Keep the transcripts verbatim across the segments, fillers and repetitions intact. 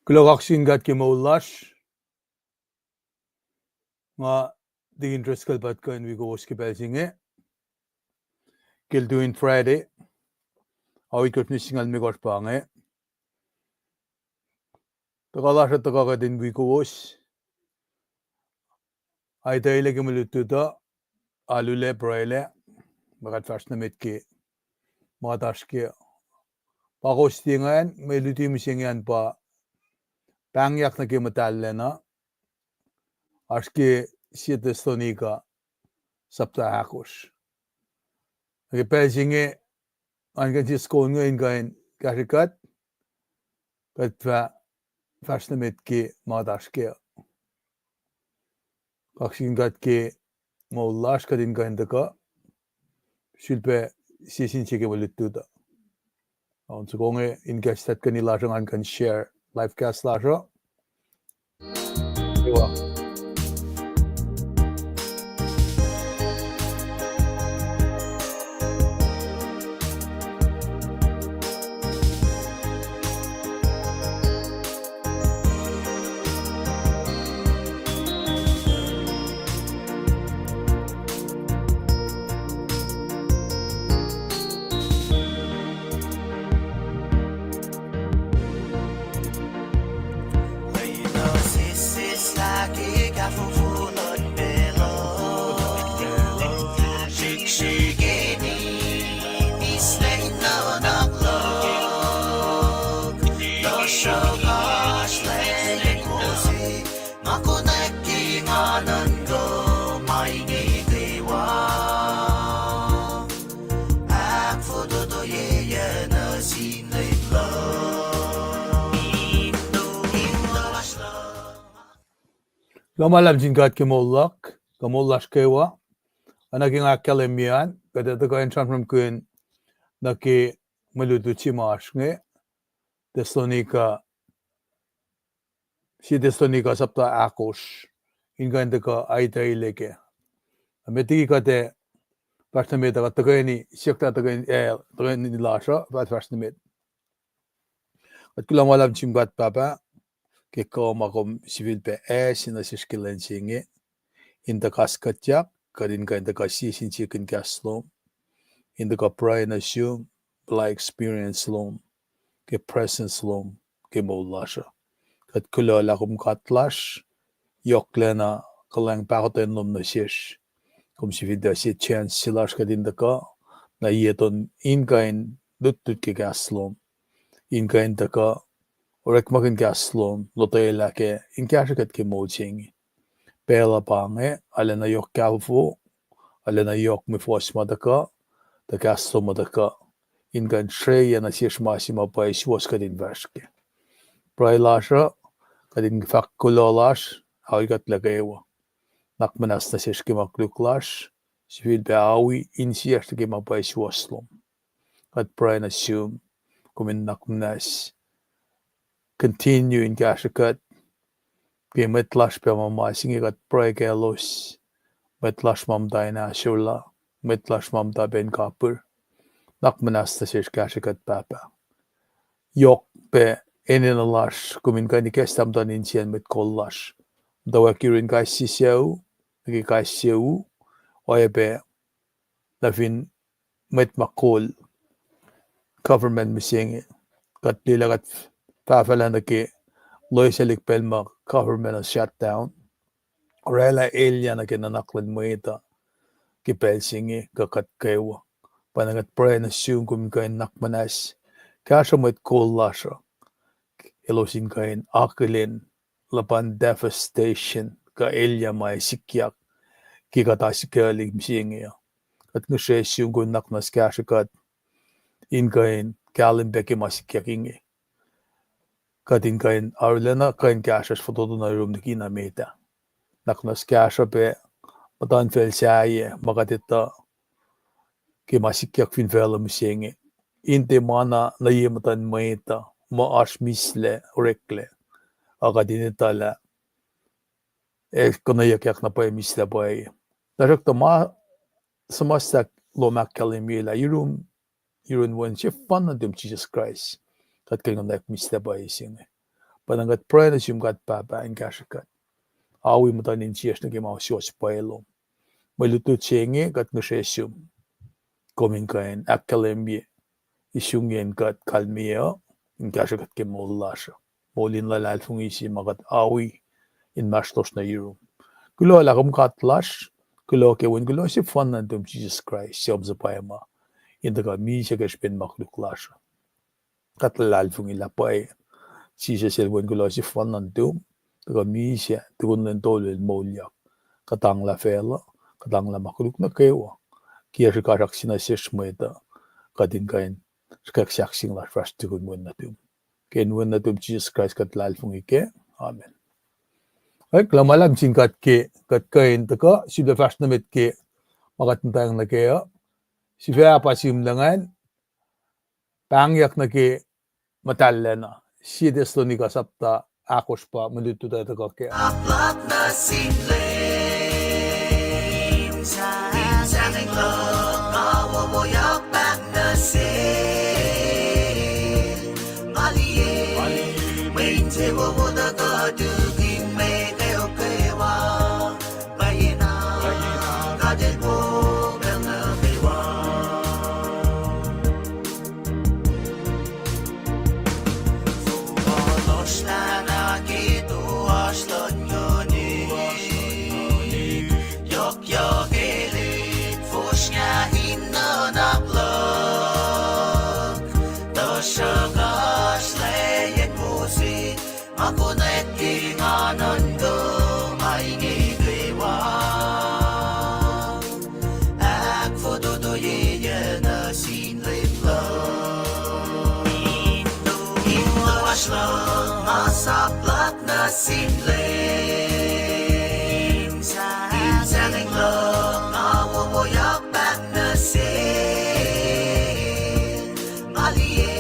Kuloh kaksakihn God ke moul lasr. Nga Deacon Driscoll pa kuh in wi kowos ke pacl se inge ke lututacng Friday, ao itkohsr ne singucul limekohsr pa inge. Tuhkuh lasr uh tuhkuh kuht in wi kowos, aitaile ke mwe lutlut uh, alu lac, pruhe lac, ma kuht fahsr nuh met ke ma kuht oasr ke. Pa kowos tiac ingacn, mwe luti mihsenge an pa pahngyak nuh ke muhtahllacna, oasr ke Sie Thessalonica sapta ahkosr. Nuh ke pacl se inge, ngan kuh in siskongo in kuh in kahsrwe kuht, kuht fah fahsr nuh met ke ma kuht oasr ke. Kaksakihn God ke moul lasr, kuht in kuh in tuhkuh sulpac sie sin sie ke mwe lutlut uh. On soko inge in kahs tahtkeni lasr uh, ngan kuh in share live cast lasr uh. Kuloh ma luhlahp sin God ke moul luhk, kuh moul lasr kwewa. Oacna ke nga ahkkahlwemye an, kuht ac tuhkuh in sramsramkihn nuh ke mwe lutlut se ma oasr inge, Thessalonica, Sie Thessalonica sapta ahkosr, in kuh in tuhkuh aitaile ke. Met liki kuht ac fahsr nuh met uh, kuht tuhkweni siyuck lah tuhkweni, eh, tuhkweni lasr uh fah fahsr nuh met. Kuht kuloh ma luhlahp sin God Pahpah ke kuh ma kom sifilpac ase nuh sesr ke lwen se inge, in tuhkas kuhtyak, kuht in kuh in tuhkuh sie sin sie ke kahs lom, in tuhkuh pruhe nuh sum, puhla experience lom, ke presence lom, ke moul lasr uh. Kuht kuloh lah kom God lasr, yohklacna kuhlwacng pahkotwen lom nuh sesr. Kom sifilpac se chance se lasr kuht in tuhkuh, na yeton in kuh in lutlut ke kahs lom, in kuh in tuhkuh orekmakihn kahs lom, lotwelah ke in kahsrwe kuht ke moul se inge. Pacl uh pa inge, arulacna yohk kahfofo, arulacna yohk mwe fohs ma tuhkuh, tuh kahs lom uh tuhkuh, in kuh in srweyuc nuh sesr ma se ma pwacye suwohs kuht in fahsr kac. Pruhe lasr uh, kuht in fahk kuloh lasr, awi kuht lah kwewa. Nuhnak muhnahs nuh sesr ke ma koluk lasr, sifilpac awi insiyacsr nuh ke ma pwacye suwohs lom. Kuht pruhe nuh sum, kom in nuhnak muhnahs continue in kahsrwe kuht. Ke mwet lasr pac ma mas inge kuht pruhe kaclos, mwet lasr ma muhta in ahsor la, mwet lasr ma muhta pac in kapihr. Nuhnak muhnahs nuh sesr, kahsrwe kuht Pahpah. Yohk pac enenuh lasr, kom in kuh in ikacslah muhtuhn insiyacn mwet kol lasr. Muhtwacwacack yurin kais sie sucu, nuh ke kais sie sucu, oacyacpac nuh fin mwet ma kol government mihsenge. Kuht liye lah kuht fahfahlac nuh ke loesaclihk pacl ma government uh shutdown. Oraclah elyah nuh ke nuhnak luhn mwet uh ke pacl se inge kuh kuht kwewa. Pa na kuht pruhe nuh sum kom in kuh in nuhnak muhnahs kahsruh mwet kol lasr uh, elos in kuh in akihlen luhpan devastation kuh elyah ma ac sikyak ke kuht oasr ke lihk mihsenge uh. Kuht ngihsre sum kom in nuhnak muhnahs kahsrwe kuht in kuh in kahlwem pac ke ma sikyak inge. Kuht in kuh in arulacna kuh in kahsruhsr fototo nuh yurum likina met ah. Nuhnak muhnahs kahsruh pac muhtuhnfacl sahyac ma kuht etuh ke ma sikyak fin facluh mihsenge. In tiac ma na nuh ye muhtuhn mwet uh ma oasr mihslac oreklac, a kuht in etuh lah ac konweyuckyak na pwacye mihslac pwacye. Tuhsruhktuh ma suhmuhslah lom ahkkahlwemye lah yurum, yurin Wen sefanna nuhtum Jisus Kraist, kuht kuh in konwacack mihslac pwacye se inge. Pwacnwacng kuht pruhe nuh sum God Pahpah in kahsrwe kuht. Awi muhtuhn insiyacsr nuh ke ma suwohs pwacye lom. Mwe lutlut se inge kuht ngihsre sum. Kom in kuh in ahkkahlwemye isungiyacn kuht kalmeyac uh, in kahsrwe kuht ke moul lasr uh. Moul in luhlahlfongi se ma kuht awi inmahsrlosr nuh yurum. Kuloh lah kom God lasr, kuloh ke Wen kuloh sefanna nuhtum Jisus Kraist, suc kom suhpwacma, in tuhkuh misac ke srihpen ma koluk lasr uh. Kuht luhlahlfongi lah pwacye Jisus el Wen kuloh sefanna nuhtum, tuhkuh misac, tukun lwen tolu el moulyak. Kuhtanglah facluh, kuhtanglah ma koluk nuh kwewa. Kiyac srihkasrak se nuh sesr mwet uh, kuht in kuh in srihkwack sahkseng lasr fahsr tukun Wen nuhtum. Ke inen Wen nuhtum Jisus Kraist kuht luhlahlfongi kac. Amen. Ac kuloh ma luhlahp sin God ke kuht kuh in tuhkuh sifilpac fahsr nuh met ke ma kuht muhtwacng nuh kac uh. Sifac pa sihmlac ingacn, pahngyak nuh ke muhtahllacna. Sie Thessalonica sapta ahkosr pa mwe lutlut uh tuhkuh kac. Aplat nuh sin Leum, in sahngweng luhk ma wowoyak pahng nuh sel. Nga liye mwe insewowo tuhkuh tukun mwe kweok kwewa. Pwacyena, pwacyena, God El po pacl nuh kwewa. Fuhkah lohsrlah na ke toasr luhn nguhn, yohkyak elit fosrngah in nuhnak luhk. Tuhsruhk oasr lwacyacn Moses, ma konwacack ke nga nuhnkuh ma inge kwewa. Ahkfototoyeyuc nuh sin Leum luhk. In toasr luhk ma saplat nuh sin Leum, in sahngweng luhk ma wowoyak pahng nuh sel. Nga liye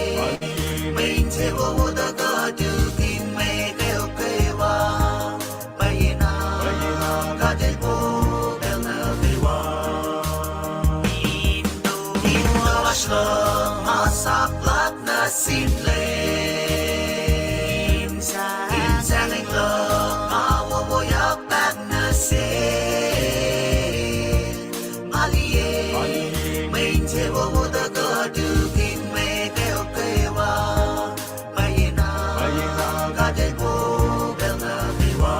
mwe insewowo tuhkuh tukun mwe kweok kwewa. Pwacyena, pwacyena, God El po pacl nuh kwewa. In toasr luhk ma saplat nuh sin Leum, in sahngweng luhk ma wowoyak pahng nuh sel. Nga liye mwe insewowo tuhkuh tukun mwe kweok kwewa. Pwacyena, pwacyena, God El po pacl nuh kwewa.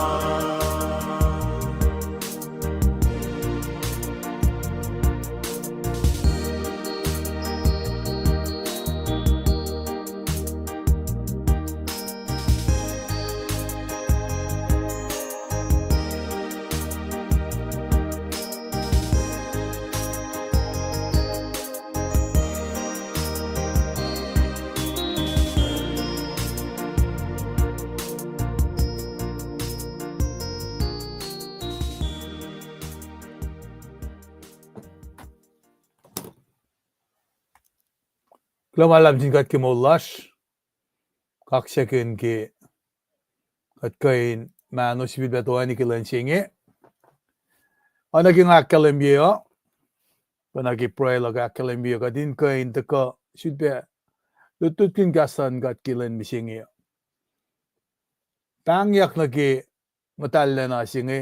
Kuloh ma luhlahp sin God ke moul lasr. Kaksakihn ke kuht kuh in mahno sifilpac toeni ke lwen se inge. Oacna ke nga ahkkahlwemye uh, oacna ke pruhe luhk ahkkahlwemye uh, kuht in kuh in tuhkuh sifilpac lutlutkihn kahs luhn God ke lwen mihsenge uh. Pahngyak nuh ke muhtahllacna se inge,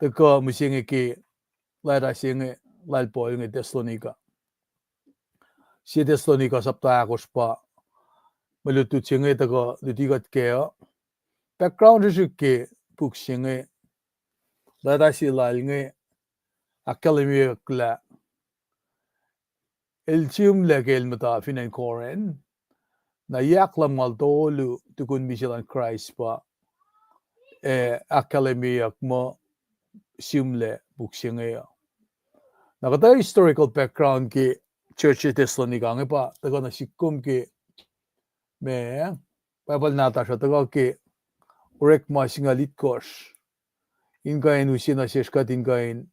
tuhkuh mihsenge ke leta se inge lal Paul inge Thessalonica. Sie Thessalonica sapta ahkosr pa mwe lutlut se inge tuhkuh luti kuht kac uh. Background srihsrihk ke puk se inge, leta se lal inge ahkkahlwemyeyuck lah el sihmlac ke el muhta fin acn Corinth, na yac ahklumngaul tolu tukun misac luhn Kraist pa, eh, ahkkahlwemyeyuck muh sihmlac puk se inge uh. Na kuhtuh historical background ke church Thessalonica inge pa tuhkuh nuh sihk kom ke ma Bible nahtuhsr uh tuhkuh ke Orekma singucul itkohsr. In kuh in use nuh sesr kuht in kuh in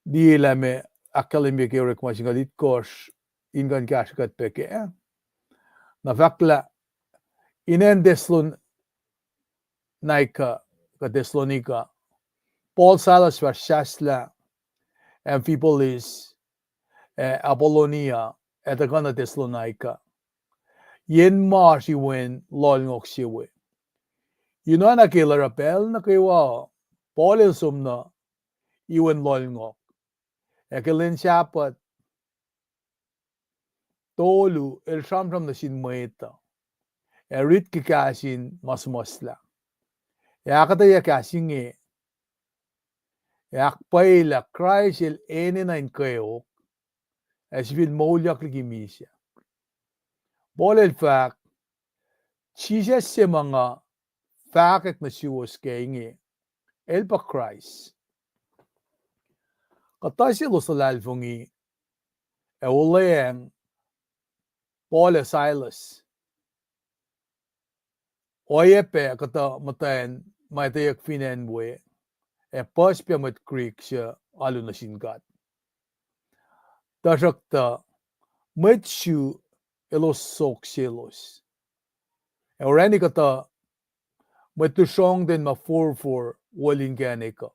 liye lah ma ahkkahlwemye ke Orekma singucul itkohsr, in kuh in kahsrwe kuht pac kac. Na fahk lah inen Thessalonica, kuh Thessalonica, Paul, Silas fah sahslah Amphipolis ac Apollonia, ac tuhkuh nuh Thessalonica. yen ma oasr iwen lohlngohk se we. Yuh na nuh ke el oruh pacl nuh kwewa, Paul el som nuh iwen lohlngohk. Ac ke lwen Sahpuht tolu el sramsram nuh sin mwet uh, ac rit ke kahs in ma suhmuhslah, ac ahkuhtweyac kahs inge, ac ahkpwacyelah Kraist el enenuh in kweok, ac sifil moulyak liki misac. Paul el fahk, Jisus se ma nga fahkwack nuh suwos ke inge, el pa Kraist. Kuhtuh selos luhlahlfongi ac olweacng Paul ac Silas, oacyacpac kuhtuh muhtwacn ma etweyuck fin acn we, ac puhs pac mwet Greek suc alu nuh sin God. Tuhsruhktuh mwet Jew elos sok selos, ac orani kuhtuh mwet lusrohngten ma forfor wol inkacnek uh,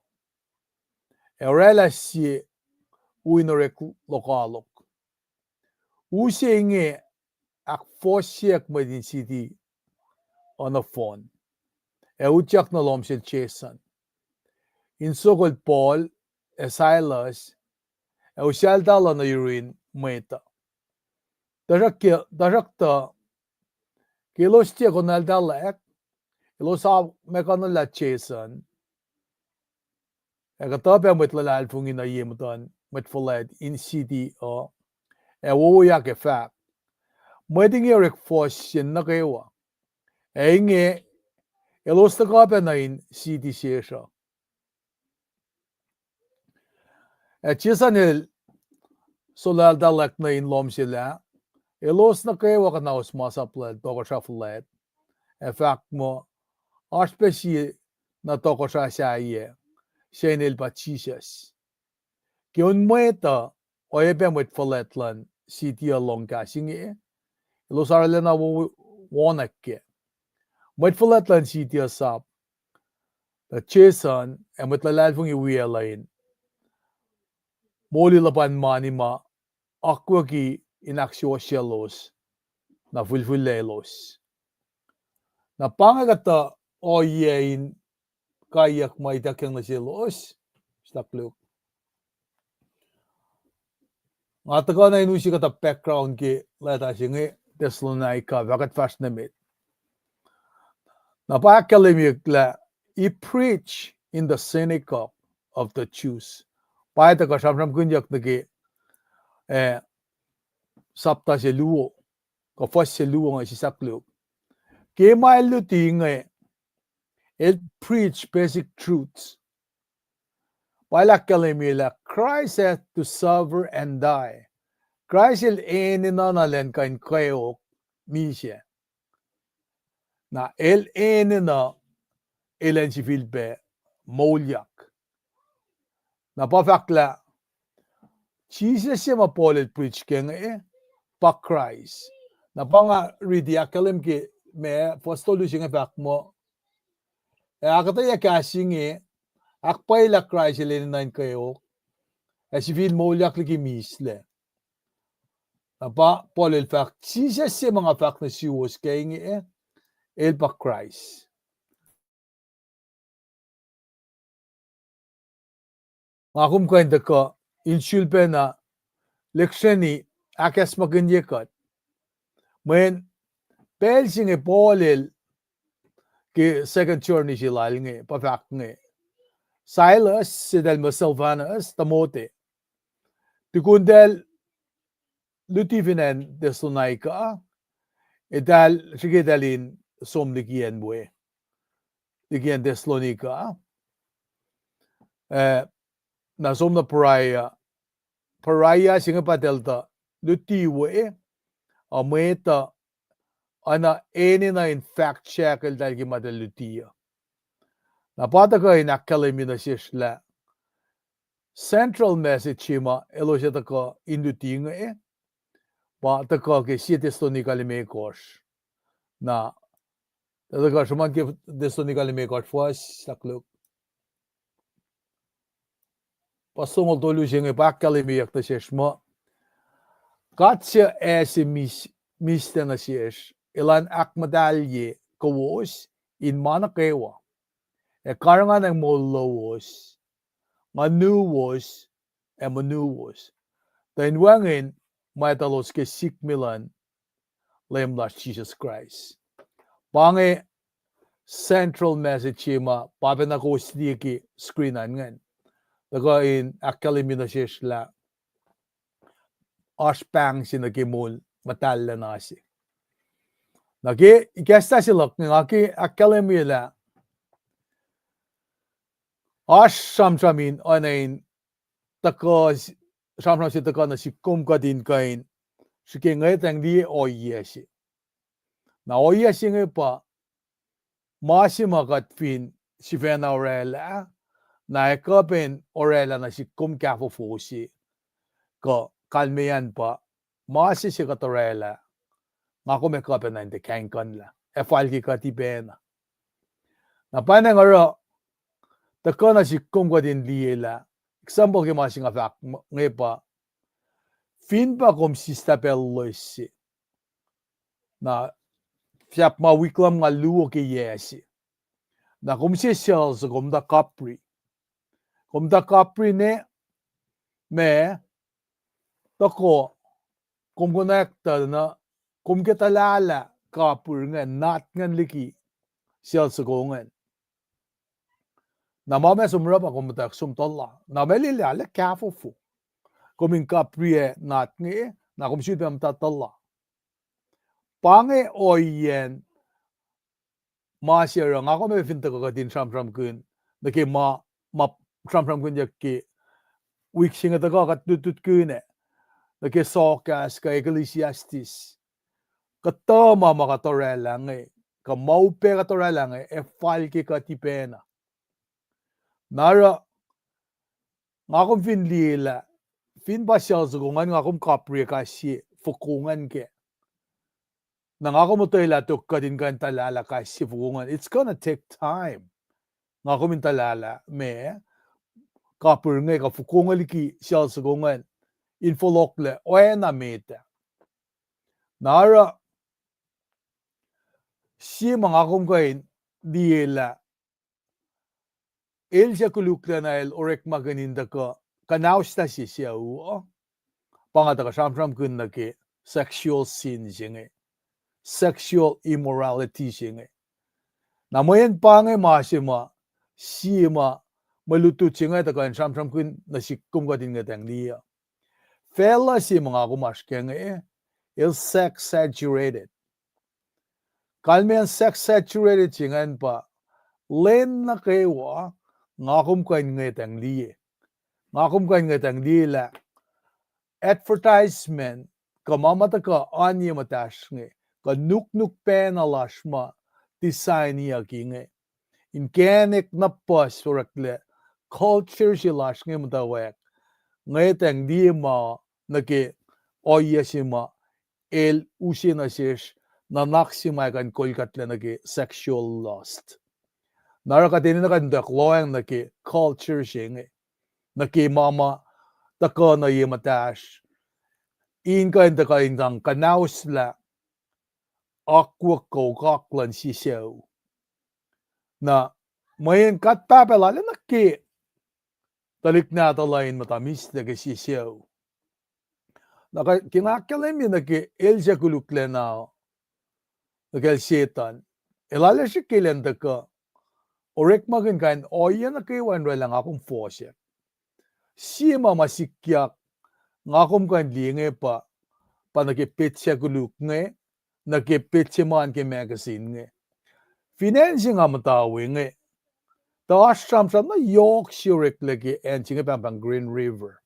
ac oraclah sie u in orek lokoalok. U se inge ahkfohsyeack mwet in siti uh nohfohn, ac utyak nuh lohm sel Jason in sokol Paul ac Silas, ac usaltahl uh nuh yurin mwet uh. Tuhsruhk-, tuhsruhktuh ke elos tiac konaltahlah, elos a mekuhnlah Jason ac kuhtuh pac mwet luhlahlfongi nuh ye muhtuhn mwet fuhlwact in siti uh, ac wowoyak ac fahk, mwet inge orek fohs se nuh kwewa, ac inge elos tuhkuh pac nuh in siti sesr uh. Ac Jason el solweltahlwack nuh in lohm sel ah, elos nuh kwewa kuhnaus masap lal tohkohsrah fuhlwact, ac fahk muh, oasr pac sie na tohkohsrah sahyac, se inel pa Jisus. Ke on mwet uh, oacyacpac mwet fuhlwact luhn siti uh lohng kahs inge, elos arulacna wo-, wonak kac. Mwet fuhlwact luhn siti uh sap tuh Jason ac mwet luhlahlfongi wiyacl uh in moli luhpan mani ma akwucki in ahksuwohsyelos na fihlfihllac elos. Na pa inge kuhtuh ohiyac in kaiyuck ma ituckyang nuh selos, stak Luke. Nga tuhkuh na in use kuhtuh background ke leta se inge Thessalonica, fah kuht fahsr nuh met. Na pa ahkkahlwemyeyuck lah, he preached in the synagogue of the Jews. Pa tuhkuh sramsramkihnyuck nuh ke, eh, sapta se luo, kuh fuhs se luo inge, sislah Luke. Ke ma el luti inge, el preach basic truths. Pa el ahkkahlwemye lah Christ had to suffer and die. Kraist el enenuh na elan kuh in kweok misac. Na el enenuh elan sifilpac moulyak. Na pa fahk lah Jisus se ma Paul el preach ke inge, pa Kraist. Na pa nga riti ahkkahlwem ke ma fuhs tolu se inge fahk muh, ac ahkuhtweyac kahs inge, ahkpwacyelah Kraist el enenuh in kweok, ac sifil moulyak liki mislac. Na pa Paul el fahk, Jisus se ma nga fahk nuh suwos ke inge, el pa Kraist. Nga kom kuh in tuhkuh in sulpacna lihksreni ahkacsmakihnye kuht mweyen pacl se inge Paul el ke second journey se lal inge, pa fahk inge, Silas, eltahl muh Silvanus, Timothy, tukun eltahl luti fin acn Thessalonica, eltahl srihke eltahl in som liki acn we, liki acn Thessalonica, eh, na som nuh Berea. Berea se inge pa eltahl tuh luti we, ac mwet uh oacna enenuh in fact check eltahl ke ma eltahl luti uh. Na pa tuhkuh in ahkkahlwemye nuh sesr lah central message se ma elos ac tuhkuh in luti inge, pa tuhkuh ke sie Thessalonica limekohsr. Na, tuhkuh sruhmuhn ke Thessalonica limekohsr fuhs, sahk Luke. Pa sonol tolu se inge pa ahkkahlwemyeyuck nuh sesr muh God suc ase mis-, mihslac nuh sesr, elan ahkmuhtahlye kowos in ma nuh kwewa, ac karihngihn moul lowos, ngunuwos, ac monuwos, tuh in wacngihn ma etuhlos ke sikme luhn Leum lasr Jisus Kraist. Pa inge central message se ma pa pacna kowos liye ke screen an ingacn. Tuhkuh in ahkkahlwemye nuh sesr lah oasr pahng se nuh ke moul muhtahllacna se. Na ke ikacslah se luhk inge nga ke ahkkahlwemye lah oasr sramsram in oacna in tuhkuh, sramsram se tuhkuh nuh sihk kom kuht in kuh in srihke ngwetacng liye ohiyac se. Na ohiyac se inge pa ma se ma kuht fin sifacna orwaclah, na ac kuh pac in orwaclah nuh sihk kom kahfofo se, kuh kalmeyacn pa ma se se kuht orwaclah, nga kom ac kuh pacna in tiac kahingkuhnlah, ac fal ke kuht ipacna. Na pa inge oruh tuhkuh nuh sihk kom kuht in liye lah, example ke ma se nga fahk inge pa, fin pa kom sista pacl loes se, na sahp ma wik lumngaul luo ke yac se, na kom se sel soko muhta kapri, kom muhta kapri ne, ma, tuhkuh, kom konwacack tuh na, kom ke tuhlahlah kapir ingacn, nat ingacn liki sel soko ingacn. Na ma ma som oruh pa kom muhtwacwacack som tuhllah. Na ma lwelah lah kahfofo, kom in kapri ac nat inge, na kom sulpac muhta tuhllah. Pa inge ohiyacn ma se oruh nga kom ac fin tuhkuh kuht in sramsramkihn nuh ke ma, ma sramsramkihnyuck ke wik se inge tuhkuh kuht lutlutkihn ac nuh ke sohkahs kuh Ecclesiastes. Kuhtuh ma ma kuht orwaclah inge, kuh ma upac kuht orwaclah inge, ac fal ke kuht ipacna. Na oruh nga kom fin liyelah, fin pa sel soko ingacn nga kom kapri kais sie fokoko ingacn kac, na nga kom otwelah tok kuht in kuh in tuhlahlah kais sie fokoko ingacn. It's gonna take time. Nga kom in tuhlahlah ma, kapir inge kuh fokoko inge liki sel soko ingacn in fohlohklac oacna met ah. Na oruh sie ma nga kom kuh in liyelah, el suc koluklacna el orekmakihn in tuhkuh kuhnauslah sie sucu uh, pa nga tuhkuh sramsramkihn nuh ke sexual sin se inge, sexual immorality se inge. Na mweyen pa inge ma se ma, sie ma, mwe lutlut se inge tuhkuh in sramsramkihn nuh sihk kom kuht in ngwetacng liye uh. Facluh se ma nga kom oasr kac inge, el sex saturated. Kalmeyacn sex saturated se ingacn pa, lwen nuh kwewa, nga kom kuh in ngwetacng liye. Nga kom kuh in ngwetacng liye lah advertisement, kuh ma ma tuhkuh oan ye muhtahsr inge, kuh nuknuk pacna lasr ma design-iyuck inge, inkacnek na puhs oreklac, culture se lasr inge muhtwacwacack ngwetacng liye ma nuh ke ohiyac se ma el use nuh sesr, nuhnak se ma kuh in kol kuhtlac nuh ke sexual lust. Na oruh kuht enenuh kuht in tuyak lohacng nuh ke culture se inge, nuh ke ma ma tuhkuh nuh ye muhtahsr, in kuh in tuhkuh in sang kuhnauslah akwuck kuh okak luhn sie sucu. Na mweyen kuht pahpah lal nuh ke tuhlihk nahtuhl uh in muhta mihslac ke sie sucu. Na ke nga ahkkahlwemye nuh ke el suc koluklacna, nuh kacl Setuhn, el arlac srihke elan tuhkuh orekmakihn kain ohiyac nuh kwewa in orwaclah nga kom fohsack. Sie ma ma sikyak nga kom kuh in liye inge pa, pa nuh ke petsac koluk inge, nuh ke petsac ma ke magazine inge. Fin acn se nga muhta we inge, tuh oasr sramsram na yohk se oreklac ke acn se inge pahngpahng Green River.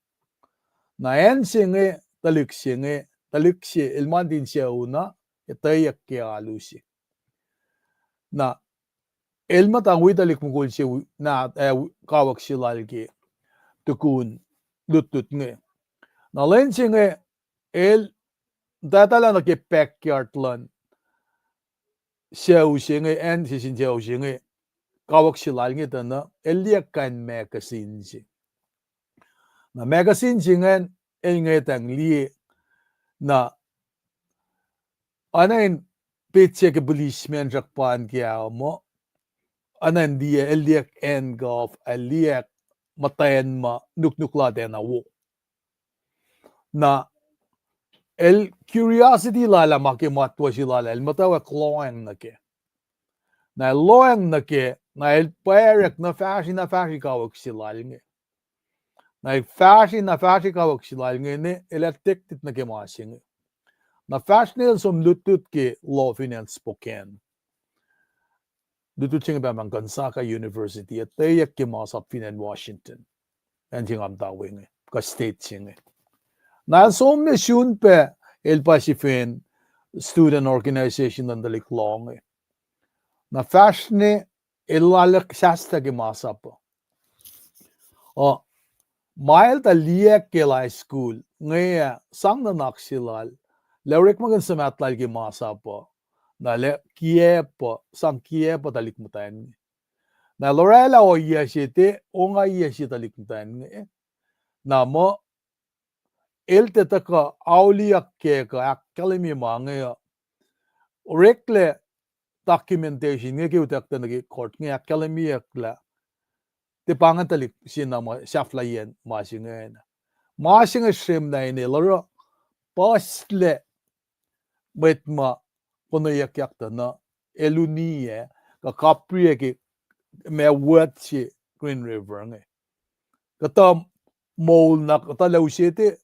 Na acn se inge, tuhlihk se inge, tuhlihk se el mantin sucu na, etweyuck ke alu se. Na el muhta wi tuhlihk mukul se, na, eh, kawuck se lal ke tukun lutlut inge. Na lwen se inge, el tahtalah nuh ke backyard luhn sucu se inge, acn se sin sucu se inge, kawuck se lal inge tuh na el liye kain magazine se. Na magazine se ingacn el ngwetacng liye, na oacna in petsac ke policeman srack pa an ke ao muh, anan liye, el liye handcuff, el liye muhtwacn ma nuknuk lal tiacna wo. Na el curiosity lal ah ma ke matwac se lal ah, el muhtwacwacack lohacng nuh kac. Na el lohacng nuh kac, na el pwacrack na fahsri, na fahsri kawuck se lal inge. Na el fahsri, na fahsri kawuck se lal inge, ne el addicted nuh ke ma se inge. Na fahsr ne el som lutlut ke law fin acn Spokane. Lutlut se inge pa man Gonzaga University, etweyuck ke masap fin acn Washington. Acn se nga muhta we inge, kuh state se inge. Na el som ne sun pac, el pa sifacn student organization luhn tuhlihk law inge. Na fahsr ne el lal sahsta ke masap uh. Uh, ma el tuh liye ke high school inge, sang nuhnak se lal, lah orekmakihn suhmaht lal ke masap uh, na lah kiacp uh, sang kiacp uh tuhlihk muhtwacn inge. Na el oraclah ohiyac se, tiac ongaiyac se tuhlihk muhtwacn inge. Na muh el tiac tuhkuh auliyak ke kuh ahkkahlwemye ma inge uh. Oreklac documentation inge ke utucklah nuh ke court inge, ahkkahlwemyeyuck lah tiac pa inge tuhlihk se na ma sahflahiyacn ma se inge na. Ma se inge srwemlah in el oruh puhslac mwet ma konweyuckyak tuh na eluniyac kuh kapriyac ke ma wet se Green River inge. Kuhtuh moul na kuhtuh lah use tiac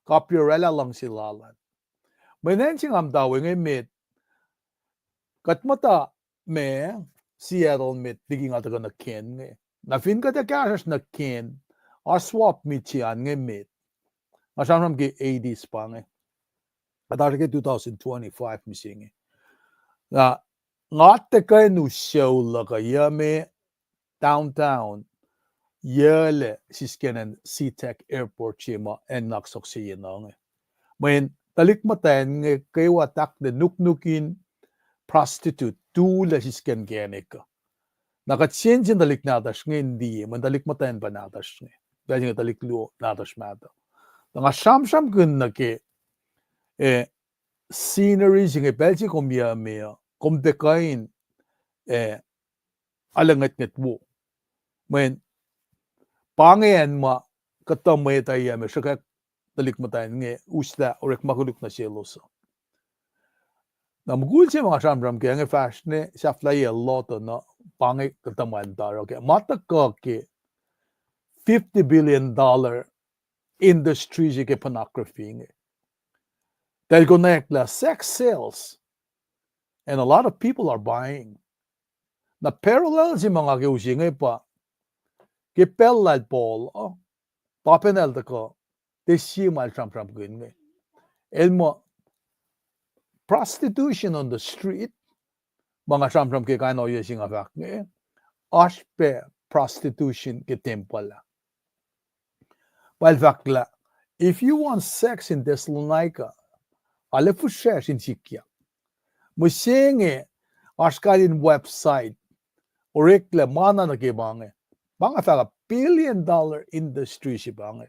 kapriyac oraclah luhngse lal an. Mweyen acn se nga muhta we inge met, kuht muhta ma Seattle met liki nga tuhkuh nuh Kent inge. Na fin kuht ac kahsruhsr nuh Kent, oasr swap meet se an inge met. Nga sramsram ke eighties pa inge. Kuht oasr ke two thousand twenty-five mihsenge. Na nga tiac kuh in us sucu luhk uh, yac me downtown, yac lac sisken acn SeaTac Airport se ma acn nuhnak sohk se yenuh inge. Mweyen tuhlihk muhtwacn inge kwewa tahk nuknuk in prostitute, tulac sisken inkacnek uh. Na kuht sensen tuhlihk nahtuhsr inge in liye, mweyen tuhlihk muhtwacn pa nahtuhsr inge. Pacl se inge tuhlihk luo nahtuhsr mahtuh. Na nga sramsramkihn nuh ke, eh, scenery se inge, pacl se kom yac me uh, kom tiac kuh in, eh, arulacna ngwetngwet wo. Mweyen pa inge acn ma kuhtuh mwet uh yac me sruhkwack tuhlihk muhtwacn inge uslah orekma koluk nuh selos uh. Na mukul se ma nga sramsram kac inge fahsr ne sahflahiyac lotu na, pa inge kuhtuh ma el tari kac. Ma tuhkuh ke fifty billion dollar industry se ke pornography inge. Tuh el konwacack lah sex sells, and a lot of people are buying. Na parallel se ma nga ke use inge pa, ke pacl lal Paul uh, pa pacna el tuhkuh, tiac sie ma el sramsramkihn inge. El muh prostitution on the street, ma nga sramsram ke kain ohiyac se nga fahk inge, oasr pac prostitution ke tempuhl ah. Pa el fahk lah, if you want sex in Thessalonica, arlac fihsracsr in sikyak. Mihsenge, oasr kain in website, oreklac ma na nuh ke ma inge. Pa nga fahk ah billion dollar industry se pa inge.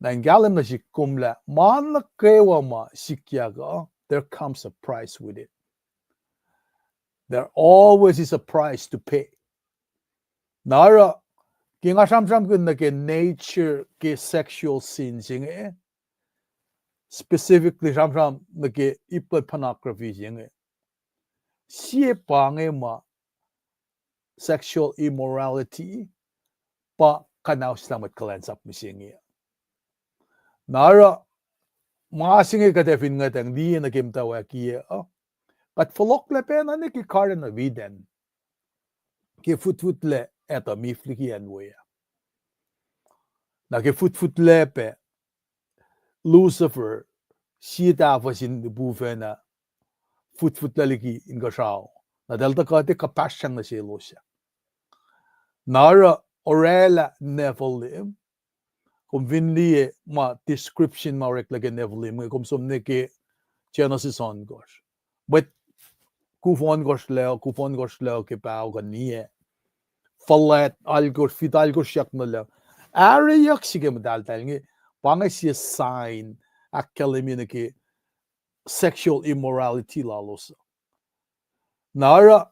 Na in kahlwem nuh sihk kom lah ma nuh kwewa ma sikyak uh, there comes a price with it. There always is a price to pay. Na oruh, ke nga sramsramkihn nuh ke nature ke sexual sins inge, specifically sramsram nuh ke ip luhn pornography se inge, sie pa inge ma sexual immorality, pa kuhnauslah mwet kuhlwacnsap mihsenge. Na oruh, ma se inge kuht ac fin ngwetacng liye nuh ke muhtwacwackiyac uh, kuht fohlohklac pacna nuh ke Garden of Eden, ke futfutlac Adam Eve liki acn we ah. Na ke futfutlac pac Lucifer, sie tahfuh sin lipufacn ah, futfutlac liki inkuhsrao. Na eltahl tuhkuh tiac kuhpahsryang nuh selos ah. Na oruh oraclah Nephilim, kom fin liye ma description ma oreklac ke Nephilim inge, kom som nuh ke Genesis ohnkohsr. Mwet kuf ohnkohsr lac, kuf ohnkohsr lac ke paho kuh niyac. Fuhlwact alkohsr, fit alkohsr yak nuh lac. Areyuck se ke muhtahltahl inge, pa inge sie sign, ahkkahlwemye nuh ke sexual immorality lalos. Na oruh,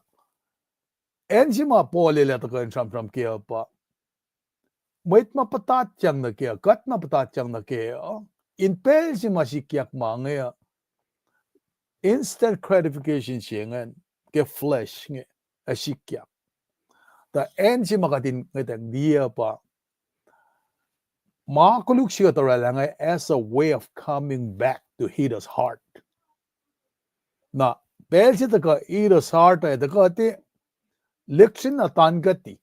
acn se ma Paul el ac tuhkuh in sramsram kac uh pa, mwet ma puhtatyang nuh kac uh, kuht na puhtatyang nuh kac uh, in pacl se ma sikyak ma inge uh, instant gratification se ingacn ke flesh inge ac sikyak. Tuh acn se ma kuht in ngwetacng liye pa, ma koluk se kuht orwaclah inge as a way of coming back to Eden's heart. Na pacl se tuhkuh Eden's heart ac tuhkuh te, lihksreni na tankuhti.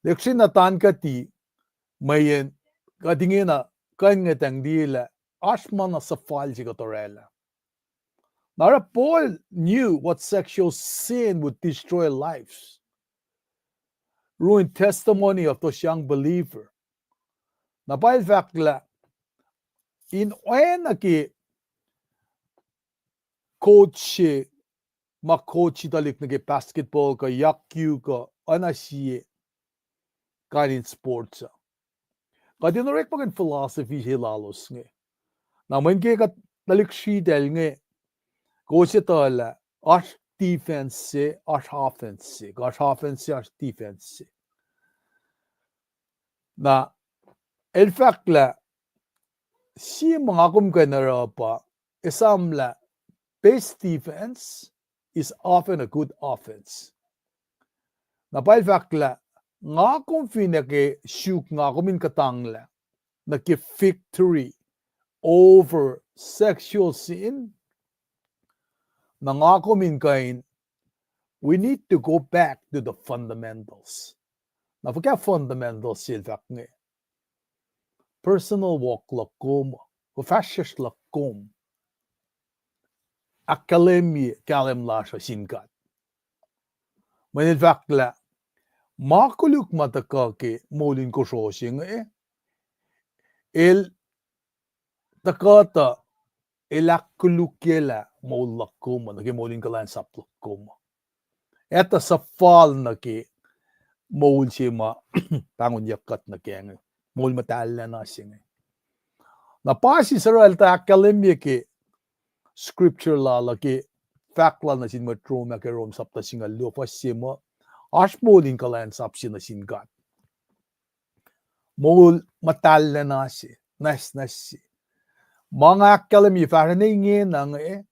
Lihksreni na tankuhti, mweyen kuht ingena kuh in ngwetacng liyelah oasr ma na suhfal se kuht orwaclah. Na oruh Paul knew what sexual sin would destroy lives, ruin testimony of those young believer. Na pa el fahk lah in oacna ke coach se, ma coach se tuhlihk nuh ke basketball kuh yakyu kuh oacna sie kain in sports uh, kuht in orekmakihn philosophy se lalos inge. Na mweyen ke kuht tuhlihk sritacl inge, kowos etuh lah oasr defense se, oasr offense se, kuh oasr offense se, oasr defense se. Na el fahk lah sie ma nga kom kuh in oruh pa, esam lah best defense is often a good offense. Na pa el fahk lah nga kom finne ke suk nga kom in kuhtanglah nuh ke victory over sexual sin, na nga kom in kuh in, we need to go back to the fundamentals. Na fuhkah fundamentals se el fahk inge? Personal walk luhk kom, fuhfahsryucsr luhk kom, ahkkahlwemye kahlwem lasr uh sin God. Mweyen el fahk lah ma koluk ma tuhkuh ke moul in kosro se inge, el tuhkuh tuh el ahkkolukyelah moul luhk kom uh, nuh ke moul in kuhlwacnsap luhk kom uh. Etuh suhfal nuh ke moul se ma pahngonyuck kuht nuh kac inge, moul muhtahllacna se inge. Na pa sie suhrahl tuh ahkkahlwemye ke scripture lal uh, ke fahk lal nuh sin mwet Rom ah ke Rom sapta singucul luo fuhs se muh, oasr moul in kuhlwacnsap se nuh sin God. Moul muhtahllacna se, nwacsnwacs se. Ma nga ahkkahlwemye fahsruh ne ingena inge,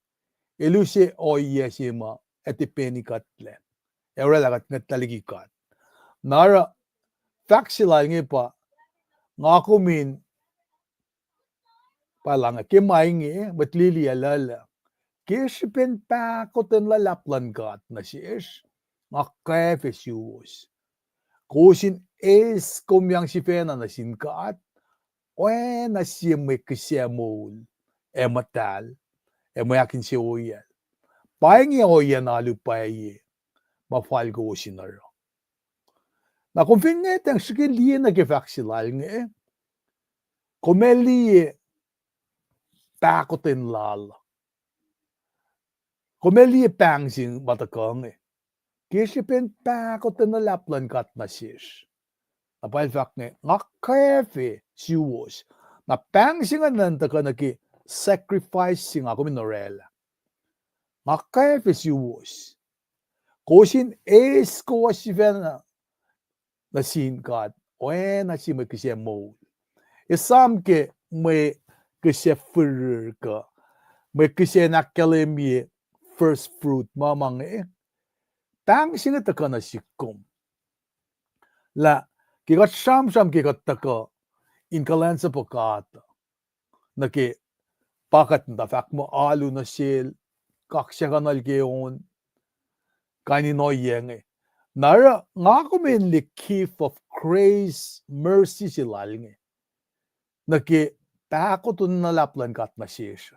el use ohiyac se ma ac tipeni kuhtlac, ac orwaclah kuht ngwetlah liki God. Na oruh fahk se lal inge pa, nga kom in, pa lah inge, ke ma inge mwet lili ah luhlah, ke srihpen pahkotwen luhlahp luhn God nuh sesr, nga kwacfe suwos. Kowos in eis komyang sifacna nuh sin God, oacna sie mwe kihsac moul ac muhtahl ac mwe ahkinsewowoyacl. Pa inge ohiyac na alu pwacye ma fal kowos in oruh. Na kom fin ngwetacng srihke liye nuh ke fahk se lal inge, kom ac liye pahkotwen lal. Kom ac liye pahng se ma tuhkuh inge, ke srihpen pahkotwen luhlahp luhn God nuh sesr. Na pa el fahk inge, nga kwacfe suwos. Na pahng se ingacn tuhkuh nuh ke sacrifice se nga kom in orwaclah. Nga kwacfe suwos. Kowos in eis kowos sifacna nuh sin God oacna sie mwe kihsac moul. Esam ke mwe kihsac firir kuh mwe kihsac in ahkkahlwemye first fruit ma ma inge. Pahng se inge tuhkuh nuh sihk kom. Lah ke kuht sramsram ke kuht tuhkuh in kuhlwacnsapuh God nuh ke pa kuht muhta fahk muh alu nuh sel, kaksakihnuhl ke on, kain in ohiyac inge. Na oruh nga kom in liye gift of grace, mercy se lal inge nuh ke pahkotwen luhlahp luhn God nuh sesr.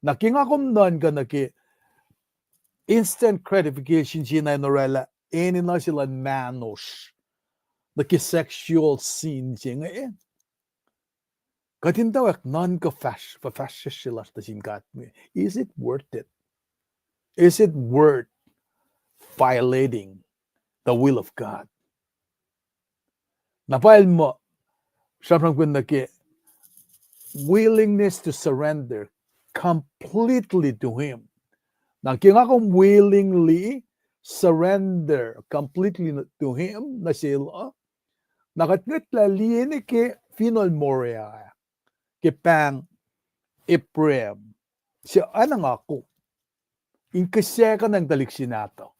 Na ke nga kom nuhnkuh nuh ke instant gratification se na in orwaclah enenuh se luhn mahnosr nuh ke sexual sin se inge, kuht in tuh nuhnkuh fuhfahsryucsr se lasr nuh sin God inge, is it worth it? Is it worth violating the will of God? Na pa el muh sramsramkihn nuh ke willingness to surrender, completely to him. Na ke nga kom willingly surrender completely to him nuh sel uh, na kuht ngwetlah liye nuh ke finohl Moriah, ke pahng Abraham, se oacna nga kom in kihsackuhnacng tuhlihk se nahtuhl.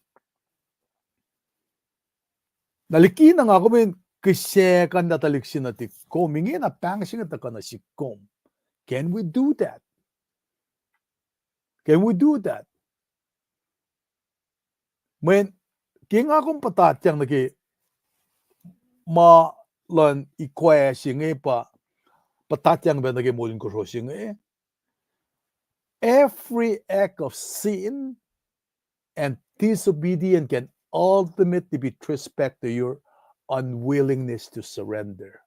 Na likina nga kom in kihsackuhnlah tuhlihk se nuhtihk kom, ingena pahng se inge tuhkuh nuh sihk kom. Can we do that? Can we do that? Mweyen ke nga kom puhtatyang nuh ke ma luhn ikoac se inge pa puhtatyang pac nuh ke moul in kosro se inge. Every act of sin and disobedience can ultimately be traced back to your unwillingness to surrender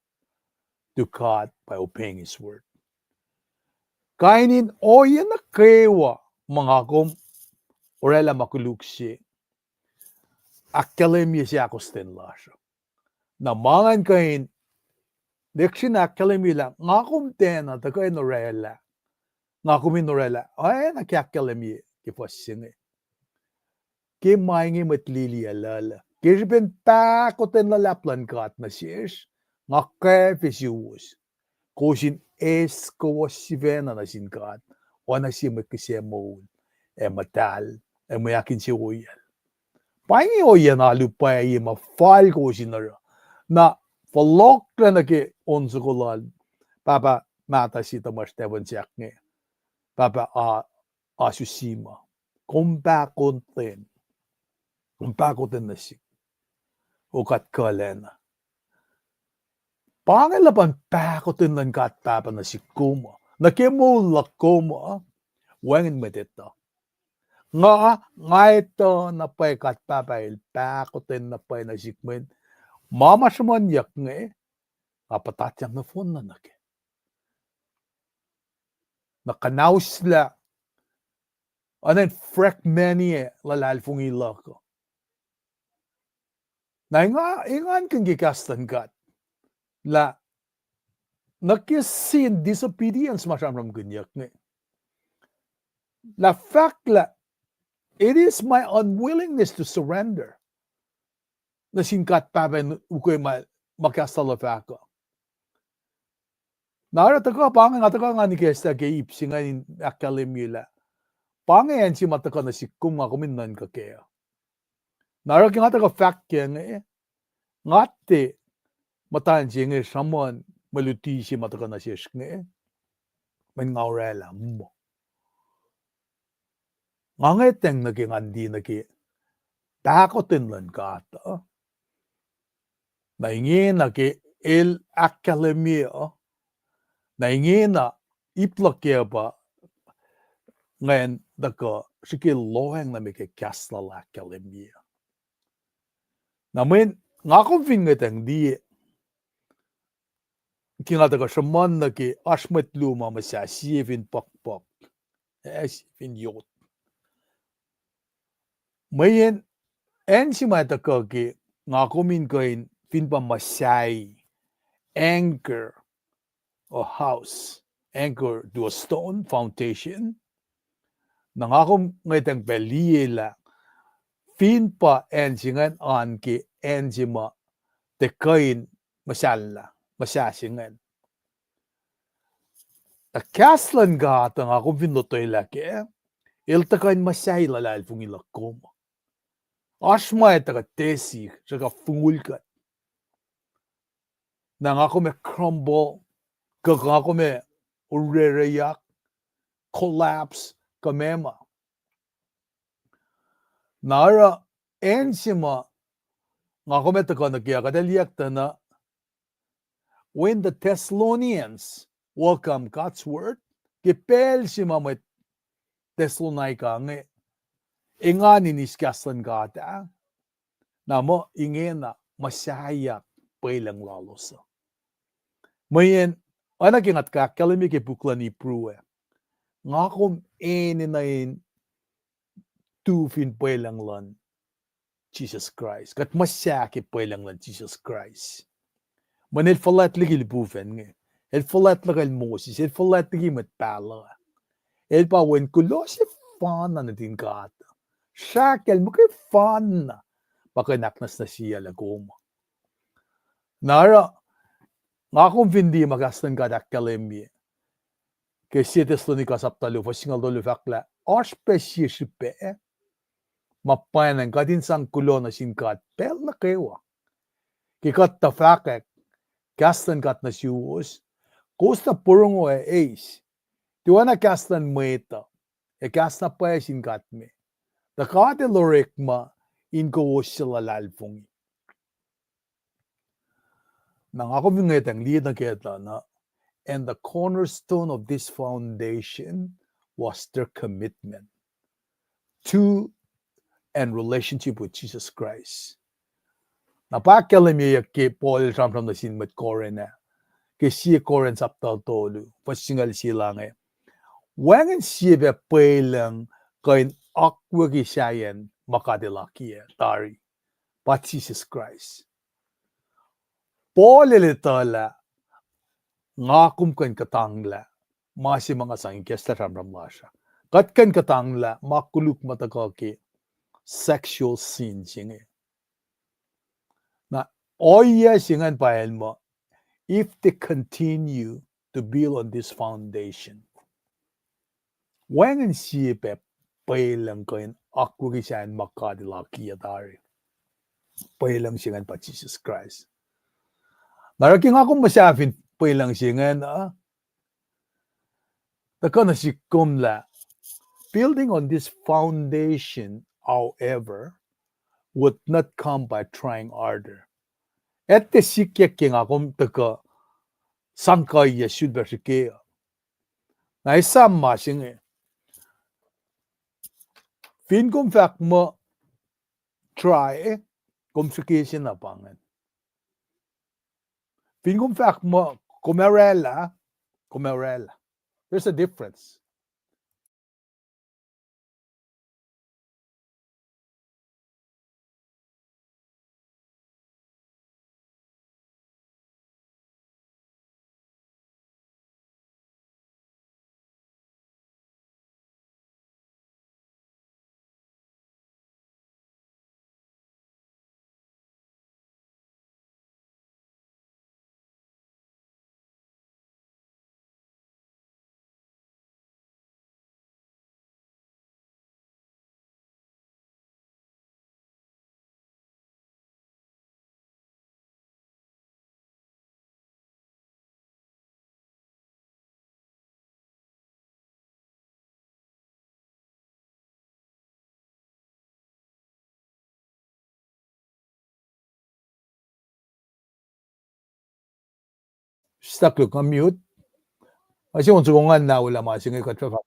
to God by obeying His word. Kain in ohiyac nuh kwewa ma nga kom oraclah ma koluk se, ahkkahlwemye seahkostwen lasr. Na ma ngan kuh in, lihksreni ahkkahlwemye lah nga kom tiacna tuhkuh in oraclah, nga kom in oraclah oacna ke ahkkahlwemye ke fuhs se inge. Ke ma inge mwet lili ac luhluh, ke srihpen pahkotwen luhlahp luhn God nuh sesr, nga kwacfe suwos, kowos in eis kowos sifacna nuh sin God oacna sie mwe kihsac moul ac muhtahl ac mwe ahkinsewowoyacl. Pa inge ohiyacn alu pwacye ma fal kowos in oruh. Na fohlohklac nuh ke on soko lal pahpah mahtuh se tuhmasr Tafon Sahk inge, pahpah Asu Sima. Kom pahkotwen, kom pahkotwen nuh sihk, o kuht kuhlacna. Pa inge luhpan pahkotwen luhn God Pahpah nuh sihk kom uh, nuh ke moul luhk kom uh, wacngihn mwet etuh. Nga, nga etuh na pwacye God Pahpah El pahkotwen na pwacye nuh sihk mweyen ma ma sruhmuhnyuck inge, nga puhtatyang nohfohnna nuh kac. Na kuhnauslah, oacna in fragment-ye luhlahlfongi luhk uh. Na engan, engankihn ke kahs luhn God lah nuh ke sin, disobedience ma sramsramkihnyuck inge, lah fahk lah it is my unwillingness to surrender nuh sin God Pahpah in ukwe ma, ma kahs lal uh fahk uh. Na oruh tuhkuh pa inge, nga tuhkuh ngan ikacslah ke ip se ingacn in ahkkahlwemye lah pa inge acn se ma tuhkuh nuh sihk kom, nga kom in nuhnkuh kac uh. Na oruh ke nga tuhkuh fahk kac inge, nga tiac muhtwacn se inge sruhmuhn mwe luti se ma tuhkuh nuh sesr inge, mweyen nga oraclah muh nga ngwetacng nuh ke ngan liye nuh ke pahkotwen luhn God uh. Na ingena ke El ahkkahlwemye uh, na ingena ip luhk kac pa ngan tuhkuh srihke lohacng nuh me ke kahs lal ahkkahlwemye. Na mweyen nga kom fin ngwetacng liye, ke nga tuhkuh sruhmuhn nuh ke oasr mwet luo ma muhsahi, sie fin puhkpuhk, ac sie fin yot. Mweyen acn se ma tuhkuh ke nga kom in kuh in fin pa muhsahi, anchor a house, anchor to a stone foundation. Na nga kom ngwetacng pac liye lah fin pa acn se ingacn an ke acn se ma tiac kuh in muhsahllah, muhsahi se ingacn. Na kahs luhn God uh nga kom fin lotwelah kac, El tuhkuh in muhsahi luhlahlfongi luhk kom. Oasr ma ac tuhkuh tesi, sruhkuh fongul kuht. Na nga kom ac crumble, kuh nga kom ac orereyuck, collapse, kuh meac ma. Na oruh acn se ma nga kom ac tuhkuh nuh ke uh, kuht ac liye tuh na when the Thessalonians welcome God's word, ke pacl se ma mwet Thessalonica inge engan in eis kahs luhn God ah, na muh ingena muhsaheack pwelucng lalos uh. Mweyen oacna ke nga tuhkuh ahkkahlwemye ke puk luhn Hebrew ah, nga kom enenuh in tu fin pwelucng luhn Jisus Kraist. Kuht muhsaheack ke pwelucng luhn Jisus Kraist. Mweyen El fuhlwact liki lipufacn inge. El fuhlwact luhkel Moses. El fuhlwact liki mwet pahluh. El pa Wen kuloh sefanna nuhtin God. Srahkacl muhkwena pa kuh in ahknwacsnwacsyacl kom. Na oruh, nga kom fin liye ma kahs luhn God ahkkahlwemye ke Sie Thessalonica sapta luo, fuhs singucul tolu fahk lah oasr pac sie srihpac ma pwacnwacng kuht in sang kuloh nuh sin God pacl nuh kwewa. Ke kuht tuh fahkwack kahs luhn God nuh suwos, kowos tuh porongo ac eis. Tiacna kahs luhn mwet uh, ac kahs na pwacye sin God me. Tuh God El orekma in kowos suc luhlahlfongi. Na nga kom fin ngwetacng liye nuh ke tuh na, and the cornerstone of this foundation was their commitment to and relationship with Jesus Christ. Na pa ahkkahlwemyeyuck ke Paul el sramsram nuh sin mwet Corinth ah, ke Sie Corinth sapta tolu, fuhs singucul sie lah inge. Wacngihn sie pac pwelucng kuh in akwucki sahyacn ma God El akiyac tari, pa Jisus Kraist. Paul el etuh lah nga kom kuh in kuhtanglah ma se ma nga sang ikacslah sramsram lasr uh. Kuht kuh in kuhtanglah ma koluk ma tuhkuh ke sexual sin se inge. Na ohiyac se ingacn pa el muh, if they continue to build on this foundation, wacngihn sie pac pwelucng kuh in akwucki sahyacn ma God El akiyac tari. Pwelucng se ingacn pa Jisus Kraist. Na oruh ke nga kom muhsahfin pwelucng se ingacn uh, tuhkuh nuh sihk kom lah, building on this foundation, however, would not come by trying harder. Etuh sikyak ke nga kom tuhkuh sang kuhiyac sulpac srihke uh. Na esam ma se inge. Fin kom fahk muh try, kom srihke se na pa ingacn. Fin kom fahk muh kom oraclah, kom oraclah. There's a difference. Stuck luhk, unmute. Ma se on soko ngan na ulah ma se inge kuht fah